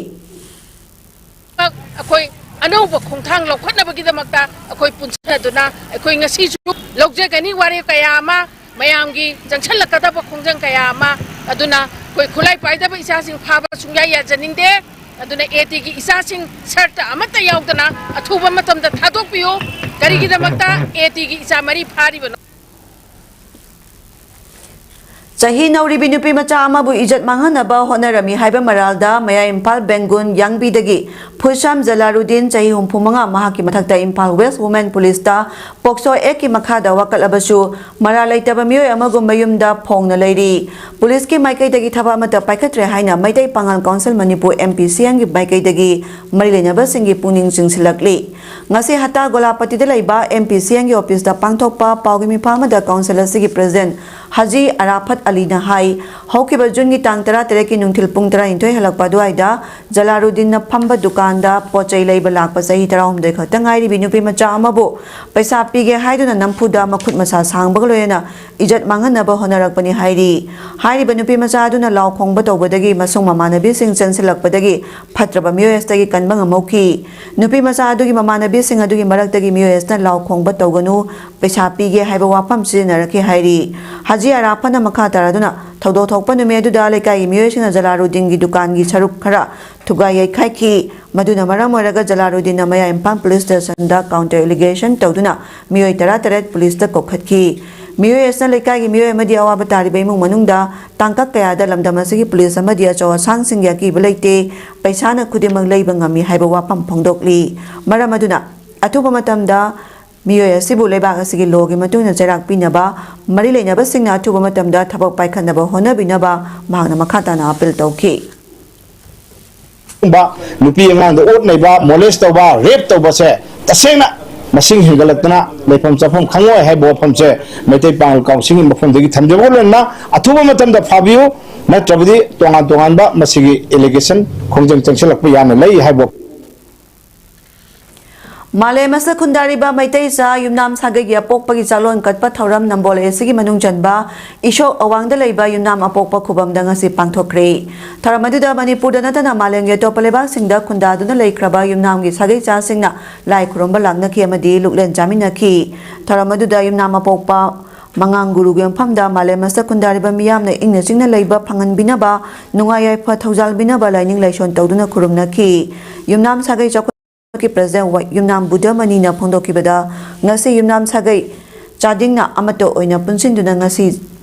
ꯑꯩꯈꯣꯏ ꯑꯅꯧꯕ ꯈꯣꯡꯊꯥꯡ ꯂꯧꯈꯠꯅꯕꯒꯤꯗꯃꯛꯇ ꯑꯩꯈꯣꯏ ꯄꯨꯟꯁꯤꯟꯅꯗꯨꯅ ꯑꯩꯈꯣꯏ ꯉꯁꯤꯁꯨ ꯂꯧꯖꯒꯅꯤ ꯋꯥꯔꯦꯞ ꯀꯌꯥ ꯑꯃ, ꯃꯌꯥꯝꯒꯤ ꯆꯪꯁꯤꯜꯂꯛꯀꯗꯕ ꯈꯣꯡꯖꯪ ꯀꯌꯥ ꯑꯃ꯫ ꯑꯗꯨꯅ ꯑꯩꯈꯣꯏ ꯈꯨꯠꯂꯥꯏ ꯄꯥꯏꯗꯕ ꯏꯆꯥꯁꯤꯡ ꯐꯥꯕ ꯁꯨꯡꯌꯥ ꯌꯥꯖꯅꯤꯡꯗꯦ꯫ ꯑꯗꯨꯅ ꯑꯦ ꯇꯤꯒꯤ ꯏꯆꯥꯁꯤꯡ ꯁꯔꯠꯇ ꯑꯃꯠꯇ ꯌꯥꯎꯗꯅ ꯑꯊꯨꯕ ꯃꯇꯝꯗ ꯊꯥꯗꯣꯛꯄꯤꯌꯨ꯫ ꯀꯔꯤꯒꯤꯗꯃꯛꯇ? ꯑꯦ ꯇꯤꯒꯤ ꯏꯆꯥ ꯃꯔꯤ ꯐꯥꯔꯤꯕꯅꯣ꯫ ꯆꯍꯤ ꯅꯧꯔꯤꯕꯤ ꯅꯨꯄꯤ ꯃꯆꯥ ꯑꯃꯕꯨ ꯏꯖꯠ ꯃꯥꯡꯍꯟꯅꯕ ꯍꯣꯠꯅꯔꯝꯃꯤ ꯍꯥꯏꯕ ꯃꯔꯥꯜꯗ ꯃꯌꯥꯏ ꯏꯝꯐꯥꯜ ꯕꯦꯡꯒꯨꯟ ꯌꯥꯡꯕꯤꯗꯒꯤ ꯐꯨꯁꯥꯝ ꯖꯂꯥꯔꯨꯗꯤꯟ, ꯆꯍꯤ ꯍꯨꯝꯐꯨ ꯃꯉꯥ, ꯃꯍꯥꯛꯀꯤ ꯃꯊꯛꯇ ꯏꯝꯐꯥꯜ ꯋꯦꯁ ꯋꯨꯃꯦꯟ ꯄꯨꯂꯤꯁꯇ ꯄꯣꯛꯁꯣ ꯑꯦꯛꯀꯤ ꯃꯈꯥꯗ ꯋꯥꯀꯠꯂꯕꯁꯨ ꯃꯔꯥꯜ ꯂꯩꯇꯕ ꯃꯤꯑꯣꯏ ꯑꯃꯒꯨꯝ ꯃꯌꯨꯝꯗ ꯐꯣꯡꯅ ꯂꯩꯔꯤ꯫ ꯄꯨꯂꯤꯁꯀꯤ ꯃꯥꯏꯀꯩꯗꯒꯤ ꯊꯕꯛ ꯑꯃꯠꯇ ꯄꯥꯏꯈꯠꯇ꯭ꯔꯦ ꯍꯥꯏꯅ ꯃꯩꯇꯩ ꯄꯥꯉꯜ ꯀꯥꯎꯟꯁꯤꯜ ꯃꯅꯤꯄꯨꯔ, ꯑꯦꯝ ꯄꯤ ꯁꯤ ꯑꯦꯟꯒꯤ ꯃꯥꯏꯀꯩꯗꯒꯤ ꯃꯔꯤ ꯂꯩꯅꯕꯁꯤꯡꯒꯤ ꯄꯨꯛꯅꯤꯡ ꯆꯤꯡꯁꯤꯜꯂꯛꯂꯤ꯫ ꯉꯁꯤ ꯍꯇꯥ ꯒꯣꯂꯥꯄꯇꯤꯗ ꯂꯩꯕ ꯑꯦꯝ ꯄꯤ ꯁꯤ ꯑꯦꯟꯒꯤ ꯑꯣꯐꯤꯁꯇ ꯄꯥꯡꯊꯣꯛꯄ ꯄꯥꯎꯒꯤ ꯃꯤꯐꯝ ꯑꯃꯗ ꯀꯥꯎꯟꯁꯤꯜ ꯑꯁꯤꯒꯤ ꯄ꯭ꯔꯦꯁꯤꯗꯦꯟꯠ ꯍꯥꯖꯤ ꯑꯔꯥꯐꯠ ꯑꯂꯤꯅ ꯍꯥꯏ, ꯍꯧꯈꯤꯕ ꯖꯨꯟꯒꯤ ꯇꯥꯡ ꯇꯔꯥꯇꯔꯦꯠꯀꯤ ꯅꯨꯡꯊꯤꯜ ꯄꯨꯡ ꯇꯔꯥꯅꯤꯊꯣꯏ ꯍꯦꯜꯂꯛꯄ ꯑꯗꯨꯋꯥꯏꯗ ꯖꯂꯥꯔꯨꯗꯤꯟꯅ ꯐꯝꯕ ꯗꯨꯀꯥꯟꯗ ꯄꯣꯠ ꯆꯩ ꯂꯩꯕ ꯂꯥꯛꯄ ꯆꯍꯤ ꯇꯔꯥꯍꯨꯝꯗꯣꯏ ꯈꯛꯇ ꯉꯥꯏꯔꯤꯕꯤ ꯅꯨꯄꯤ ꯃꯆꯥ ꯑꯃꯕꯨ ꯄꯩꯁꯥ ꯄꯤꯒꯦ ꯍꯥꯏꯗꯨꯅ ꯅꯝꯐꯨꯗ ꯃꯈꯨꯠ ꯃꯁꯥ ꯁꯥꯡꯕꯒ ꯂꯣꯏꯅꯅ ꯏꯖꯠ ꯃꯥꯡꯍꯟꯅꯕ ꯍꯣꯠꯅꯔꯛꯄꯅꯤ ꯍꯥꯏꯔꯤ꯫ ꯍꯥꯏꯔꯤꯕ ꯅꯨꯄꯤ ꯃꯆꯥ ꯑꯗꯨꯅ ꯂꯥꯎ ꯈꯣꯡꯕ ꯇꯧꯕꯗꯒꯤ ꯃꯁꯨꯡ ꯃꯃꯥꯟꯅꯕꯤꯁꯤꯡ ꯆꯦꯟꯁꯤꯜꯂꯛꯄꯗꯒꯤ ꯐꯠꯇ꯭ꯔꯕ ꯃꯤꯑꯣꯏ ꯑꯁꯤꯗꯒꯤ ꯀꯟꯕ ꯉꯝꯍꯧꯈꯤ꯫ ꯅꯨꯄꯤ ꯃꯆꯥ ꯑꯗꯨꯒꯤ ꯃꯃꯥꯟꯅꯕꯤꯁꯤꯡ ꯑꯗꯨꯒꯤ ꯃꯔꯛꯇꯒꯤ ꯃꯤꯑꯣꯏ ꯑꯁꯤꯅ ꯂꯥꯎ ꯈꯣꯡꯕ ꯇꯧꯒꯅꯨ, ꯄꯩꯁꯥ ꯄꯤꯒꯦ ꯍꯥꯏꯕ ꯋꯥꯐꯝ ꯁꯤꯖꯤꯟꯅꯔꯛꯈꯤ ꯍꯥꯏꯔꯤ꯫ ꯍꯥꯖꯤ ꯑꯔꯥꯐꯠꯅ ꯃꯈꯥ ꯇꯥꯔꯗꯨꯅ, ꯊꯧꯗꯣꯛ ꯊꯣꯛꯄ ꯅꯨꯃꯤꯠ ꯑꯗꯨꯗ ꯂꯩꯀꯥꯏꯒꯤ ꯃꯤꯑꯣꯏꯁꯤꯡꯅ ꯖꯂꯥꯔꯨꯗꯤꯟꯒꯤ ꯗꯨꯀꯥꯟꯒꯤ ꯁꯔꯨꯛ ꯈꯔ ꯊꯨꯒꯥꯏ ꯌꯩꯈꯥꯏꯈꯤ꯫ ꯃꯗꯨꯅ ꯃꯔꯝ ꯑꯣꯏꯔꯒ ꯖꯂꯥꯔꯨꯗꯤꯟꯅ ꯃꯌꯥꯏ ꯏꯝꯐꯥꯜ ꯄꯨꯂꯤꯁ ꯁ꯭ꯇꯦꯁꯟꯗ counter allegation ꯇꯧꯗꯨꯅ ꯃꯤꯑꯣꯏ ꯇꯔꯥꯇꯔꯦꯠ ꯄꯨꯂꯤꯁꯇ ꯀꯧꯈꯠꯈꯤ꯫ ꯃꯤꯑꯣꯏ ꯑꯁꯤꯅ ꯂꯩꯀꯥꯏꯒꯤ ꯃꯤꯑꯣꯏ ꯑꯃꯗꯤ ꯑꯋꯥꯕ ꯇꯥꯔꯤꯕ ꯏꯃꯨꯡ ꯃꯅꯨꯡꯗ ꯇꯥꯡꯀꯛ ꯀꯌꯥꯗ ꯂꯝꯗꯝ ꯑꯁꯤꯒꯤ ꯄꯨꯂꯤꯁ ꯑꯃꯗꯤ ꯑꯆꯧ ꯑꯁꯥꯡꯁꯤꯡꯒꯤ ꯑꯀꯤꯕ ꯂꯩꯇꯦ, ꯄꯩꯁꯥꯅ ꯈꯨꯗꯤꯡꯃꯛ ꯂꯩꯕ ꯉꯝꯃꯤ ꯍꯥꯏꯕ ꯋꯥꯐꯝ ꯐꯣꯡꯗꯣꯛꯂꯤ꯫ ꯃꯔꯝ ꯑꯗꯨꯅ ꯑꯊꯨꯕ ꯃꯇꯝꯗ ꯃꯤꯑꯣꯏ ꯑꯁꯤꯕꯨ ꯂꯩꯕꯥꯛ ꯑꯁꯤꯒꯤ ꯂꯣꯒꯤ ꯃꯇꯨꯡ ꯏꯟꯅ ꯆꯩꯔꯥꯛ ꯄꯤꯅꯕ, ꯃꯔꯤ ꯂꯩꯅꯕꯁꯤꯡꯅ ꯑꯊꯨꯕ ꯃꯇꯝꯗ ꯊꯕꯛ ꯄꯥꯏꯈꯠꯅꯕ ꯍꯣꯠꯅꯕꯤꯅꯕ ꯃꯍꯥꯛꯅ ꯃꯈꯥ ꯇꯥꯅ ꯑꯥꯄꯤꯜ ꯇꯧꯈꯤ꯫ ꯅꯨꯄꯤ ꯑꯉꯥꯡꯗ ꯑꯣꯠ ꯅꯩꯕ, ꯃꯣꯂꯦꯁ ꯇꯧꯕ, ꯔꯦꯞ ꯇꯧꯕꯁꯦ ꯇꯁꯦꯡꯅ ꯃꯁꯤꯡ ꯍꯦꯟꯒꯠꯂꯛꯇꯅ ꯂꯩꯐꯝ ꯆꯥꯐꯝ ꯈꯪꯉꯣꯏ ꯍꯥꯏꯕ ꯋꯥꯐꯝꯁꯦ ꯃꯩꯇꯩ ꯄꯥꯉꯜ ꯀꯥꯎꯟꯁꯤꯜꯒꯤ ꯃꯐꯝꯗꯒꯤ ꯊꯝꯖꯕꯒ ꯂꯣꯏꯅꯅ ꯑꯊꯨꯕ ꯃꯇꯝꯗ ꯐꯥꯕꯤꯌꯨ, ꯅꯠꯇ꯭ꯔꯕꯗꯤ ꯇꯣꯉꯥꯟ ꯇꯣꯉꯥꯟꯕ ꯃꯁꯤꯒꯤ ꯑꯦꯂꯤꯒꯦꯁꯟ ꯈꯣꯡꯖꯪ ꯆꯪꯁꯤꯜꯂꯛꯄ ꯌꯥꯅ ꯂꯩ ꯍꯥꯏꯕ ꯃꯥꯂꯦꯝ ꯑꯁꯤꯗ ꯈꯨꯟꯗꯥꯔꯤꯕ ꯃꯩꯇꯩꯆꯥ ꯌꯨꯝꯅꯥꯝ ꯁꯥꯒꯩꯒꯤ ꯑꯄꯣꯛꯄꯒꯤ ꯆꯥꯂꯣꯟ ꯀꯠꯄ ꯊꯧꯔꯝ ꯅꯝꯕꯣꯜ ꯑꯦ ꯁꯤꯒꯤ ꯃꯅꯨꯡ ꯆꯟꯕ ꯏꯁꯣꯛ ꯑꯋꯥꯡꯗ ꯂꯩꯕ ꯌꯨꯝꯅꯥꯝ ꯑꯄꯣꯛꯄ ꯈꯨꯕꯝꯗ ꯉꯁꯤ ꯄꯥꯡꯊꯣꯛꯈ꯭ꯔꯦ꯫ ꯊꯧꯔꯝ ꯑꯗꯨꯗ ꯃꯅꯤꯄꯨꯔꯗ ꯅꯠꯇꯅ ꯃꯥꯂꯦꯝꯒꯤ ꯑꯇꯣꯞꯄ ꯂꯩꯕꯥꯛꯁꯤꯡꯗ ꯈꯨꯟꯗꯥꯗꯨꯅ ꯂꯩꯈ꯭ꯔꯕ ꯌꯨꯝꯅꯥꯝꯒꯤ ꯁꯥꯒꯩ ꯆꯥꯁꯤꯡꯅ ꯂꯥꯏ ꯈꯨꯔꯨꯝꯕ ꯂꯥꯛꯅꯈꯤ ꯑꯃꯗꯤ ꯂꯨꯛꯂꯦꯟ ꯆꯥꯃꯤꯟꯅꯈꯤ꯫ ꯊꯧꯔꯝ ꯑꯗꯨꯗ ꯌꯨꯝꯅꯥꯝ ꯑꯄꯣꯛꯄ ꯃꯉꯥꯡ ꯒꯨꯔꯨꯒꯤ ꯃꯐꯝꯗ ꯃꯥꯂꯦꯝ ꯑꯁꯤꯗ ꯈꯨꯟꯗꯥꯔꯤꯕ ꯃꯤꯌꯥꯝꯅ ꯏꯪꯅ ꯆꯤꯛꯅ ꯂꯩꯕ ꯐꯪꯍꯟꯕꯤꯅꯕ, ꯅꯨꯡꯉꯥꯏ ꯌꯥꯏꯐ ꯊꯧꯖꯥꯜꯕꯤꯅꯕ ꯂꯥꯏꯅꯤꯡ ꯂꯥꯏꯁꯣꯟ ꯇꯧꯗꯨꯅ ꯈꯨꯔꯨꯝꯅꯈꯤ꯫ ꯌꯨꯝꯅꯥꯝ ꯁꯥꯒꯩ ꯆꯥꯎꯈꯠꯀꯤ ꯄ꯭ꯔꯁꯤꯗꯦꯟ ꯋꯥꯏ ꯌꯨꯝꯅꯥꯝ ꯕꯨꯙꯃꯅꯤꯅ ꯐꯣꯡꯗꯣꯛꯈꯤꯕꯗ, ꯉꯁꯤ ꯌꯨꯝꯅꯥꯝ ꯁꯥꯒꯩ ꯆꯥꯗꯤꯡꯅ ꯑꯃꯠꯇ ꯑꯣꯏꯅ ꯄꯨꯟꯁꯤꯟꯗꯨꯅ ꯉꯁꯤ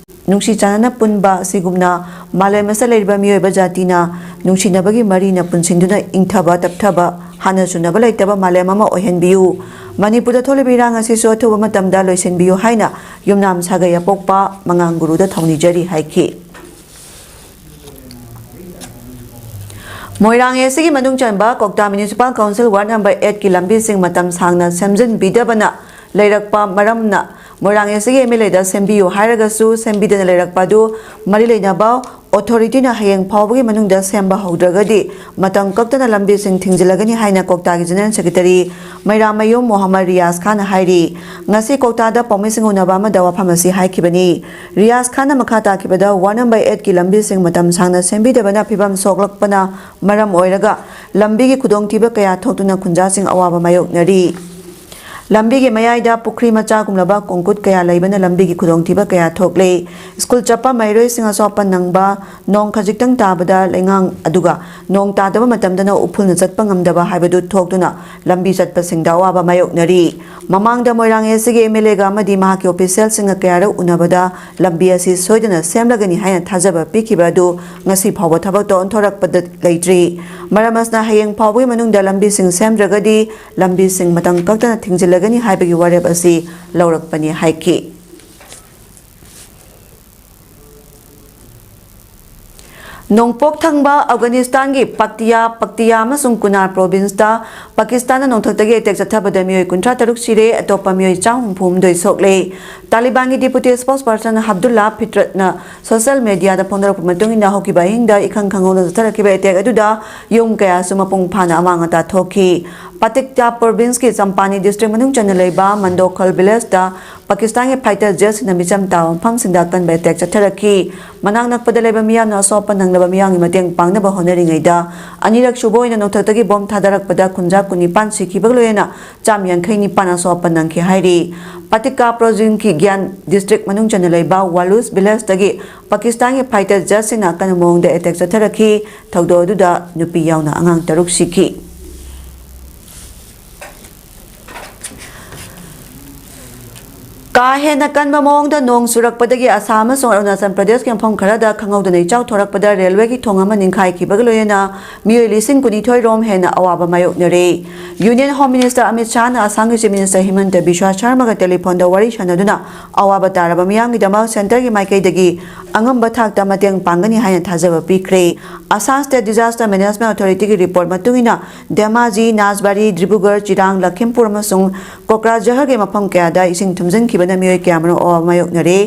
ꯅꯨꯡꯁꯤ ꯆꯥꯟꯅꯅ ꯄꯨꯟꯕ ꯑꯁꯤꯒꯨꯝꯅ ꯃꯥꯂꯦꯝ ꯑꯁꯤꯗ ꯂꯩꯔꯤꯕ ꯃꯤꯑꯣꯏꯕ ꯖꯥꯇꯤꯅ ꯅꯨꯡꯁꯤꯅꯕꯒꯤ ꯃꯔꯤꯅ ꯄꯨꯟꯁꯤꯟꯗꯨꯅ ꯏꯪꯊꯕ ꯇꯞꯊꯕ, ꯍꯥꯟꯅ ꯆꯨꯅꯕ ꯂꯩꯇꯕ ꯃꯥꯂꯦꯝ ꯑꯃ ꯑꯣꯏꯍꯟꯕꯤꯌꯨ꯫ ꯃꯅꯤꯄꯨꯔꯗ ꯊꯣꯛꯂꯤꯕ ꯏꯔꯥꯡ ꯑꯁꯤꯁꯨ ꯑꯊꯨꯕ ꯃꯇꯝꯗ ꯂꯣꯏꯁꯤꯟꯕꯤꯌꯨ ꯍꯥꯏꯅ ꯌꯨꯝꯅꯥꯝ ꯁꯥꯒꯩ ꯑꯄꯣꯛꯄ ꯃꯉꯥꯡ ꯒꯨꯔꯨꯗ ꯊꯧꯅꯤꯖꯔꯤ ꯍꯥꯏꯈꯤ꯫ ꯃꯣꯏꯔꯥꯡ ꯑꯦ ꯁꯤꯒꯤ ꯃꯅꯨꯡ ꯆꯟꯕ ꯀꯧꯇꯥ ꯃ꯭ꯌꯨꯅꯤꯁꯤꯄꯥꯜ ꯀꯥꯎꯟꯁꯤꯜ ꯋꯥꯔꯗ ꯅꯝꯕꯔ ꯑꯦꯠꯀꯤ ꯂꯝꯕꯤꯁꯤꯡ ꯃꯇꯝ ꯁꯥꯡꯅ ꯁꯦꯝꯖꯤꯟꯕꯤꯗꯕꯅ ꯂꯩꯔꯛꯄ ꯃꯔꯝꯅ ꯃꯣꯏꯔꯥꯡ ꯑꯦ ꯁꯤꯒꯤ ꯑꯦꯝ ꯑꯦꯜ ꯑꯦꯗ ꯁꯦꯝꯕꯤꯌꯨ ꯍꯥꯏꯔꯒꯁꯨ ꯁꯦꯝꯕꯤꯗꯅ ꯂꯩꯔꯛꯄ ꯑꯗꯨ ꯃꯔꯤ ꯂꯩꯅꯕ ꯑꯣꯊꯣꯔꯤꯇꯤꯅ ꯍꯌꯦꯡ ꯐꯥꯎꯕꯒꯤ ꯃꯅꯨꯡꯗ ꯁꯦꯝꯕ ꯍꯧꯗ꯭ꯔꯒꯗꯤ ꯃꯇꯝ ꯀꯛꯇꯅ ꯂꯝꯕꯤꯁꯤꯡ ꯊꯤꯡꯖꯤꯜꯂꯒꯅꯤ ꯍꯥꯏꯅ ꯀꯧꯇꯥꯒꯤ ꯖꯦꯅꯔꯦꯜ ꯁꯦꯀ꯭ꯔꯦꯇꯔꯤ ꯃꯩꯔꯥꯃꯌꯨꯝ ꯃꯣꯍꯝꯃꯗ ꯔꯤꯌꯥꯖ ꯈꯥꯟꯅ ꯍꯥꯏꯔꯤ꯫ ꯉꯁꯤ ꯀꯧꯇꯥꯗ ꯄꯥꯎꯃꯤꯁꯤꯡ ꯎꯅꯕ ꯑꯃꯗ ꯋꯥꯐꯝ ꯑꯁꯤ ꯍꯥꯏꯈꯤꯕꯅꯤ꯫ ꯔꯤꯌꯥꯖ ꯈꯥꯟꯅ ꯃꯈꯥ ꯇꯥꯈꯤꯕꯗ ꯋꯥꯔꯗ ꯅꯝꯕꯔ ꯑꯦꯠꯀꯤ ꯂꯝꯕꯤꯁꯤꯡ ꯃꯇꯝ ꯁꯥꯡꯅ ꯁꯦꯝꯕꯤꯗꯕꯅ ꯐꯤꯕꯝ ꯁꯣꯛꯂꯛꯄꯅ ꯃꯔꯝ ꯑꯣꯏꯔꯒ ꯂꯝꯕꯤꯒꯤ ꯈꯨꯗꯣꯡꯊꯤꯕ ꯀꯌꯥ ꯊꯣꯛꯇꯨꯅ ꯈꯨꯟꯖꯥꯁꯤꯡ ꯑꯋꯥꯕ ꯃꯥꯌꯣꯛꯅꯔꯤ꯫ ꯂꯝꯕꯤꯒꯤ ꯃꯌꯥꯏꯗ ꯄꯨꯈ꯭ꯔꯤ ꯃꯆꯥꯒꯨꯝꯂꯕ ꯀꯣꯡꯀꯨꯠ ꯀꯌꯥ ꯂꯩꯕꯅ ꯂꯝꯕꯤꯒꯤ ꯈꯨꯗꯣꯡꯊꯤꯕ ꯀꯌꯥ ꯊꯣꯛꯂꯦ꯫ ꯁ꯭ꯀꯨꯜ ꯆꯠꯄ ꯃꯍꯩꯔꯣꯏꯁꯤꯡ ꯑꯁꯣꯛ ꯑꯄꯟ ꯅꯪꯕ, ꯅꯣꯡ ꯈꯖꯤꯛꯇꯪ ꯇꯥꯕꯗ ꯂꯩꯉꯥꯡ ꯑꯗꯨꯒ ꯅꯣꯡ ꯇꯥꯗꯕ ꯃꯇꯝꯗꯅ ꯎꯐꯨꯜꯅ ꯆꯠꯄ ꯉꯝꯗꯕ ꯍꯥꯏꯕꯗꯨ ꯊꯣꯛꯇꯨꯅ ꯂꯝꯕꯤ ꯆꯠꯄꯁꯤꯡꯗ ꯑꯋꯥꯕ ꯃꯥꯌꯣꯛꯅꯔꯤ꯫ ꯃꯃꯥꯡꯗ ꯃꯣꯏꯔꯥꯡ ꯑꯦꯁ ꯁꯤꯒꯤ ꯑꯦꯝ ꯑꯦꯜ ꯑꯦꯒ ꯑꯃꯗꯤ ꯃꯍꯥꯛꯀꯤ ꯑꯣꯐꯤꯁꯤꯌꯦꯜꯁꯤꯡꯒ ꯀꯌꯥꯔꯛ ꯎꯅꯕꯗ ꯂꯝꯕꯤ ꯑꯁꯤ ꯁꯣꯏꯗꯅ ꯁꯦꯝꯂꯒꯅꯤ ꯍꯥꯏꯅ ꯊꯥꯖꯕ ꯄꯤꯈꯤꯕ ꯑꯗꯨ ꯉꯁꯤ ꯐꯥꯎꯕ ꯊꯕꯛꯇ ꯑꯣꯟꯊꯣꯔꯛꯄꯗ ꯂꯩꯇ꯭ꯔꯤ꯫ ꯃꯔꯝ ꯑꯁꯤꯅ ꯍꯌꯦꯡ ꯐꯥꯎꯕꯒꯤ ꯃꯅꯨꯡꯗ ꯂꯝꯕꯤꯁꯤꯡ ꯁꯦꯝꯗ꯭ꯔꯒꯗꯤ ꯂꯝꯕꯤꯁꯤꯡ ꯃꯇꯝ ꯀꯛꯇꯅ ꯊꯤꯡꯖꯤꯜꯂꯒꯅꯤ ꯍꯥꯏꯕꯒꯤ ꯋꯥꯔꯦꯞ ꯑꯁꯤ ꯂꯧꯔꯛꯄꯅꯤ ꯍꯥꯏꯈꯤ꯫ ꯅꯣꯡꯄꯣꯛ ꯊꯪꯕ ꯑꯐꯒꯥꯅꯤꯁꯇꯥꯟꯒꯤ ꯄꯛꯇꯤꯌꯥ, ꯄꯛꯇꯤꯌꯥ ꯑꯃꯁꯨꯡ ꯀꯨꯅꯥꯔ ꯄ꯭ꯔꯣꯚꯤꯟꯁꯇ ꯄꯥꯀꯤꯁꯇꯥꯟꯅ ꯅꯣꯡꯊꯛꯇꯒꯤ ꯑꯦꯇꯦꯛ ꯆꯠꯊꯕꯗ ꯃꯤꯑꯣꯏ ꯀꯨꯟꯊ꯭ꯔꯥ ꯇꯔꯨꯛ ꯁꯤꯔꯦ, ꯑꯇꯣꯞꯄ ꯃꯤꯑꯣꯏ ꯆꯥꯝ ꯍꯨꯝꯐꯨ ꯍꯨꯝꯗꯣꯏ ꯁꯣꯛꯂꯦ꯫ ꯇꯥꯂꯤꯕꯥꯟꯒꯤ ꯗꯤꯄꯨꯇꯤ ꯁ꯭ꯄꯣꯛꯁ ꯄꯔꯁꯟ ꯍꯕꯗꯨꯜꯂꯥ ꯐꯤꯇ꯭ꯔꯠꯅ ꯁꯣꯁꯤꯌꯦꯜ ꯃꯦꯗꯤꯌꯥꯗ ꯐꯣꯡꯗꯣꯔꯛꯄ ꯃꯇꯨꯡ ꯏꯟꯅ ꯍꯧꯈꯤꯕ ꯑꯍꯤꯡꯗ ꯏꯈꯪ ꯈꯪꯍꯧꯗꯅ ꯆꯠꯊꯔꯛꯈꯤꯕ ꯑꯦꯇꯦꯛ ꯑꯗꯨꯗ ꯌꯨꯝ ꯀꯌꯥꯁꯨ ꯃꯄꯨꯡ ꯐꯥꯅ ꯑꯃꯥꯡ ꯑꯇꯥ ꯊꯣꯛꯈꯤ꯫ ꯄꯥꯇꯤꯛꯇꯥ ꯄ꯭ꯔꯣꯚꯤꯟꯁꯀꯤ ꯆꯝꯄꯥꯅꯤ ꯗꯤꯁꯇ꯭ꯔꯤꯛ ꯃꯅꯨꯡ ꯆꯟꯅ ꯂꯩꯕ ꯃꯟꯗꯣꯈꯜ ꯚꯤꯂꯦꯖꯇ ꯄꯥꯀꯤꯁꯇꯥꯟꯒꯤ ꯐꯥꯏꯇꯔ ꯖꯦꯠꯁꯤꯡꯅ ꯃꯤꯆꯝ ꯇꯥꯕ ꯃꯐꯝꯁꯤꯡꯗ ꯑꯀꯟꯕ ꯑꯦꯇꯦꯛ ꯆꯠꯊꯔꯛꯈꯤ꯫ ꯃꯅꯥꯛ ꯅꯛꯄꯗ ꯂꯩꯕ ꯃꯤꯌꯥꯝꯅ ꯑꯁꯣꯛ ꯑꯄꯟ ꯅꯪꯂꯕ ꯃꯤꯌꯥꯝꯒꯤ ꯃꯇꯦꯡ ꯄꯥꯡꯅꯕ ꯍꯣꯠꯅꯔꯤꯉꯩꯗ, ꯑꯅꯤꯔꯛ ꯁꯨꯕ ꯑꯣꯏꯅ ꯅꯣꯡꯊꯛꯇꯒꯤ ꯕꯣꯝ ꯊꯥꯗꯔꯛꯄꯗ ꯀꯨꯟꯊ꯭ꯔꯥ ꯀꯨꯟꯅꯤꯄꯥꯟ ꯁꯤꯈꯤꯕꯒ ꯂꯣꯏꯅꯅ ꯆꯥꯝ ꯌꯥꯡꯈꯩ ꯅꯤꯄꯥꯟ ꯑꯁꯣꯛ ꯑꯄꯟ ꯅꯪꯈꯤ ꯍꯥꯏꯔꯤ꯫ ꯄꯥꯇꯤꯀꯥ ꯄ꯭ꯔꯣꯖꯤꯟꯀꯤ ꯒ꯭ꯌꯥꯟ ꯗꯤꯁꯇ꯭ꯔꯤꯛ ꯃꯅꯨꯡ ꯆꯟꯅ ꯂꯩꯕ ꯋꯥꯂꯨꯁ ꯚꯤꯂꯦꯖꯇꯒꯤ ꯄꯥꯀꯤꯁꯇꯥꯟꯒꯤ ꯐꯥꯏꯇꯔ ꯖꯦꯠꯁꯤꯡꯅ ꯑꯀꯟꯕ ꯃꯑꯣꯡꯗ ꯑꯦꯇꯦꯛ ꯆꯠꯊꯔꯛꯈꯤ꯫ ꯊꯧꯗꯣꯛ ꯑꯗꯨꯗ ꯅꯨꯄꯤ ꯌꯥꯎꯅ ꯑꯉꯥꯡ ꯇꯔꯨꯛ ꯁꯤꯈꯤ꯫ ꯀꯥ ꯍꯦꯟꯅ ꯀꯟꯕ ꯃꯑꯣꯡꯗ ꯅꯣꯡ ꯆꯨꯔꯛꯄꯗꯒꯤ ꯑꯁꯥꯝ ꯑꯃꯁꯨꯡ ꯑꯔꯨꯅꯥꯆꯜ ꯄ꯭ꯔꯗꯦꯁꯀꯤ ꯃꯐꯝ ꯈꯔꯗ ꯈꯪꯍꯧꯗꯅ ꯏꯆꯥꯎ ꯊꯣꯔꯛꯄꯗ ꯔꯦꯜꯋꯦꯒꯤ ꯊꯣꯡ ꯑꯃ ꯅꯤꯡꯈꯥꯏꯈꯤꯕꯒ ꯂꯣꯏꯅꯅ ꯃꯤꯑꯣꯏ ꯂꯤꯁꯤꯡ ꯀꯨꯟꯅꯤꯊꯣꯏ ꯔꯣꯝ ꯍꯦꯟꯅ ꯑꯋꯥꯕ ꯃꯥꯌꯣꯛꯅꯔꯦ꯫ ꯌꯨꯅꯤꯌꯟ ꯍꯣꯝ ꯃꯤꯅꯤꯁꯇꯔ ꯑꯃꯤꯠ ꯁꯥꯍꯅ ꯑꯁꯥꯝꯒꯤ ꯆꯤꯐ ꯃꯤꯅꯤꯁꯇꯔ ꯍꯤꯃꯟꯇ ꯕꯤꯁ꯭ꯋꯥ ꯁꯔꯃꯒ ꯇꯦꯂꯤꯐꯣꯟꯗ ꯋꯥꯔꯤ ꯁꯥꯟꯅꯗꯨꯅ ꯑꯋꯥꯕ ꯇꯥꯔꯕ ꯃꯤꯌꯥꯝꯒꯤꯗꯃꯛ ꯁꯦꯟꯇꯔꯒꯤ ꯃꯥꯏꯀꯩꯗꯒꯤ ꯑꯉꯝꯕ ꯊꯥꯛꯇ ꯃꯇꯦꯡ ꯄꯥꯡꯒꯅꯤ ꯍꯥꯏꯅ ꯊꯥꯖꯕ ꯄꯤꯈ꯭ꯔꯦ꯫ ꯑꯁꯥꯝ ꯁ꯭ꯇꯦꯠ ꯗꯤꯖꯥꯁꯇꯔ ꯃꯦꯅꯦꯖꯃꯦꯟ ꯑꯣꯊꯣꯔꯤꯇꯤꯒꯤ ꯔꯤꯄꯣꯔꯠ ꯃꯇꯨꯡ ꯏꯟꯅ, ꯙꯦꯃꯥꯖꯤ, ꯅꯥꯖꯕꯥꯔꯤ, ꯗꯤꯕ꯭ꯔꯨꯒꯔ, ꯆꯤꯔꯥꯡ, ꯂꯈꯤꯝꯄꯨꯔ ꯑꯃꯁꯨꯡ ꯀꯣꯀ꯭ꯔꯥꯖꯍꯔꯒꯤ ꯃꯐꯝ ꯀꯌꯥꯗ ꯏꯁꯤꯡ ꯊꯨꯝꯖꯤꯟꯈꯤꯕꯅ ꯃꯤꯑꯣꯏ ꯀꯌꯥꯃꯔꯨꯝ ꯑꯋꯥꯕ ꯃꯥꯌꯣꯛꯅꯔꯦ꯫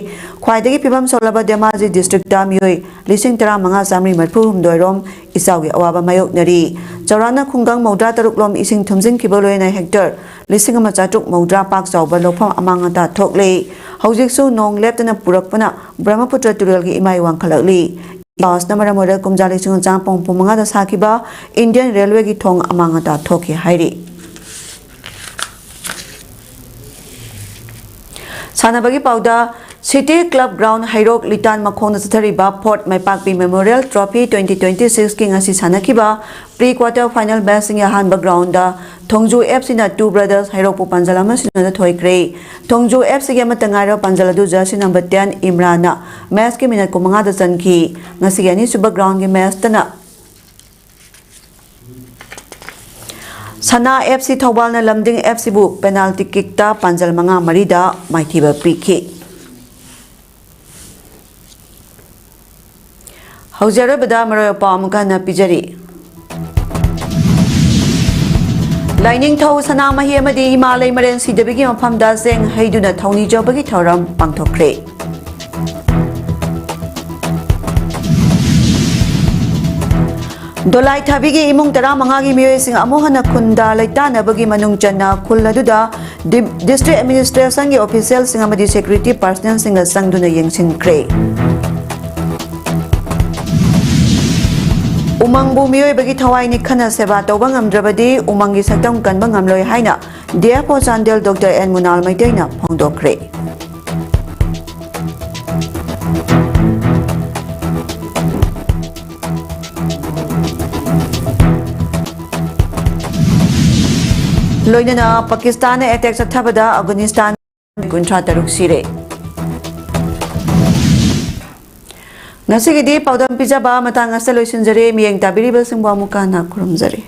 ꯈ꯭ꯋꯥꯏꯗꯒꯤ ꯐꯤꯕꯝ ꯁꯣꯛꯂꯕ ꯙꯦꯃꯥꯖꯤ ꯗꯤꯁꯇ꯭ꯔꯤꯛꯇ ꯃꯤꯑꯣꯏ ꯂꯤꯁꯤꯡ ꯇꯔꯥꯃꯉꯥ ꯆꯥꯃꯔꯤ ꯃꯔꯤꯐꯨ ꯍꯨꯝꯗꯣꯏ ꯔꯣꯝ ꯏꯆꯥꯎꯒꯤ ꯑꯋꯥꯕ ꯃꯥꯌꯣꯛꯅꯔꯤ꯫ ꯆꯥꯎꯔꯥꯛꯅ ꯈꯨꯡꯒꯪ ꯃꯧꯗ꯭ꯔꯥ ꯇꯔꯨꯛ ꯂꯣꯝ ꯏꯁꯤꯡ ꯊꯨꯝꯖꯤꯟꯈꯤꯕ ꯂꯣꯏꯅ ꯍꯦꯛꯇꯔ ꯂꯤꯁꯤꯡ ꯑꯃ ꯆꯥꯇ꯭ꯔꯨꯛ ꯃꯧꯗ꯭ꯔꯥ ꯄꯥꯛ ꯆꯥꯎꯕ ꯂꯧꯐꯝ ꯑꯃꯥꯡ ꯑꯇꯥ ꯊꯣꯛꯂꯦ꯫ ꯍꯧꯖꯤꯛꯁꯨ ꯅꯣꯡ ꯂꯦꯞꯇꯅ ꯄꯨꯔꯛꯄꯅ ꯕ꯭ꯔꯍꯃꯄꯨꯇ꯭ꯔ ꯇꯨꯔꯦꯜꯒꯤ ꯏꯃꯥꯏ ꯋꯥꯡꯈꯠꯂꯛꯂꯤ꯫ ꯏꯆꯥꯎ ꯑꯁꯤꯅ ꯃꯔꯝ ꯑꯣꯏꯔꯒ ꯀꯨꯝꯖꯥ ꯂꯤꯁꯤꯡ ꯑꯃ ꯆꯥꯝꯃꯥꯄꯟ ꯍꯨꯝꯐꯨ ꯃꯉꯥꯗ ꯁꯥꯈꯤꯕ ꯏꯟꯗꯤꯌꯟ ꯔꯦꯜꯋꯦꯒꯤ ꯊꯣꯡ ꯑꯃꯥꯡ ꯑꯇꯥ ꯊꯣꯛꯈꯤ ꯍꯥꯏꯔꯤ꯫ ꯁꯥꯟꯅꯕꯒꯤ ꯄꯥꯎꯗ, City Club Ground, ꯍꯩꯔꯣꯛ ꯂꯤꯇꯥꯟ ꯃꯈꯣꯡꯗ ꯆꯠꯊꯔꯤꯕ Fourth ꯃꯥꯏꯄꯥꯛꯄꯤ Memorial Trophy twenty twenty-six ꯀꯤ ꯉꯁꯤ ꯁꯥꯟꯅꯈꯤꯕ pre quarter final match ꯁꯤꯡꯒꯤ ꯑꯍꯥꯟꯕ ground ꯗ ꯊꯣꯡꯖꯨ F C ꯅ Two Brothers ꯍꯩꯔꯣꯛꯄꯨ ꯄꯥꯟꯖꯜ ꯑꯃ ꯁꯤꯅꯣꯗ ꯊꯣꯏꯈ꯭ꯔꯦ꯫ ꯊꯣꯡꯖꯨ F C ꯒꯤ ꯑꯃꯠꯇ ꯉꯥꯏꯔꯕ ꯄꯥꯟꯖꯜ ꯑꯗꯨ jersey number ten ꯏꯝꯔꯥꯟꯅ match ꯀꯤ minute ꯀꯨꯟꯃꯉꯥꯗ ꯆꯟꯈꯤ꯫ ꯉꯁꯤꯒꯤ ꯑꯅꯤꯁꯨꯕ ground ꯒꯤ match ꯇꯅ ꯁꯅꯥ F C ꯊꯧꯕꯥꯜꯅ ꯂꯝꯗꯤꯡ F C ꯕꯨ penalty kick ꯇ ꯄꯥꯟꯖꯜ ꯃꯉꯥ ꯃꯔꯤꯗ ꯃꯥꯏꯊꯤꯕ ꯄꯤꯈꯤ꯫ ꯍꯧꯖꯤꯛ ꯑꯔꯣꯏꯕꯗ ꯃꯔꯨꯑꯣꯏꯕ ꯄꯥꯎ ꯑꯃꯨꯛꯀ ꯍꯟꯅ ꯄꯤꯖꯔꯤ꯫ ꯂꯥꯏꯅꯤꯡꯊꯧ ꯁꯅꯥꯃꯍꯤ ꯑꯃꯗꯤ ꯏꯃꯥ ꯂꯩꯃꯔꯦꯟ ꯁꯤꯗꯕꯤꯒꯤ ꯃꯐꯝꯗ ꯆꯦꯡ ꯍꯩꯗꯨꯅ ꯊꯧꯅꯤ ꯆꯧꯕꯒꯤ ꯊꯧꯔꯝ ꯄꯥꯡꯊꯣꯛꯈ꯭ꯔꯦ꯫ ꯗꯣꯂꯥꯏ ꯊꯥꯕꯤꯒꯤ ꯏꯃꯨꯡ ꯇꯔꯥꯃꯉꯥꯒꯤ ꯃꯤꯑꯣꯏꯁꯤꯡ ꯑꯃꯨꯛ ꯍꯟꯅ ꯈꯨꯟꯗ ꯂꯩꯇꯥꯅꯕꯒꯤ ꯃꯅꯨꯡ ꯆꯟꯅ ꯈꯨꯜ ꯑꯗꯨꯗ ꯗꯤ-, district administration ꯒꯤ official ꯁꯤꯡ ꯑꯃꯗꯤ security personnel ꯁꯤꯡꯒ ꯆꯪꯗꯨꯅ ꯌꯦꯡꯁꯤꯟꯈ꯭ꯔꯦ꯫ ꯎꯃꯪꯕꯨ ꯃꯤꯑꯣꯏꯕꯒꯤ ꯊꯋꯥꯏ ꯅꯤꯛꯍꯟꯅ ꯁꯦꯕꯥ ꯇꯧꯕ ꯉꯝꯗ꯭ꯔꯕꯗꯤ ꯎꯃꯪꯒꯤ ꯁꯛꯇꯝ ꯀꯟꯕ ꯉꯝꯂꯣꯏ ꯍꯥꯏꯅ D F O Chandel Doctor N ꯃꯨꯅꯥꯜ ꯃꯩꯇꯩꯅ ꯐꯣꯡꯗꯣꯛꯈ꯭ꯔꯦ꯫ ꯂꯣꯏꯅꯅ ꯄꯥꯀꯤꯁꯇꯥꯟꯅ attack ꯆꯠꯊꯕꯗ ꯑꯐꯒꯥꯅꯤꯁꯇꯥꯟ ꯀꯨꯟꯊ꯭ꯔꯥ ꯇꯔꯨꯛ ꯁꯤꯔꯦ꯫ ꯉꯁꯤꯒꯤꯗꯤ ꯄꯥꯎꯗꯝ ꯄꯤꯖꯕ ꯃꯇꯥꯡ ꯑꯁꯤꯗ ꯂꯣꯏꯁꯤꯟꯖꯔꯦ꯫ ꯃꯤꯠꯌꯦꯡ ꯇꯥꯕꯤꯔꯤꯕꯁꯤꯡꯕꯨ ꯑꯃꯨꯛꯀ ꯍꯟꯅ ꯈꯨꯔꯨꯝꯖꯔꯤ꯫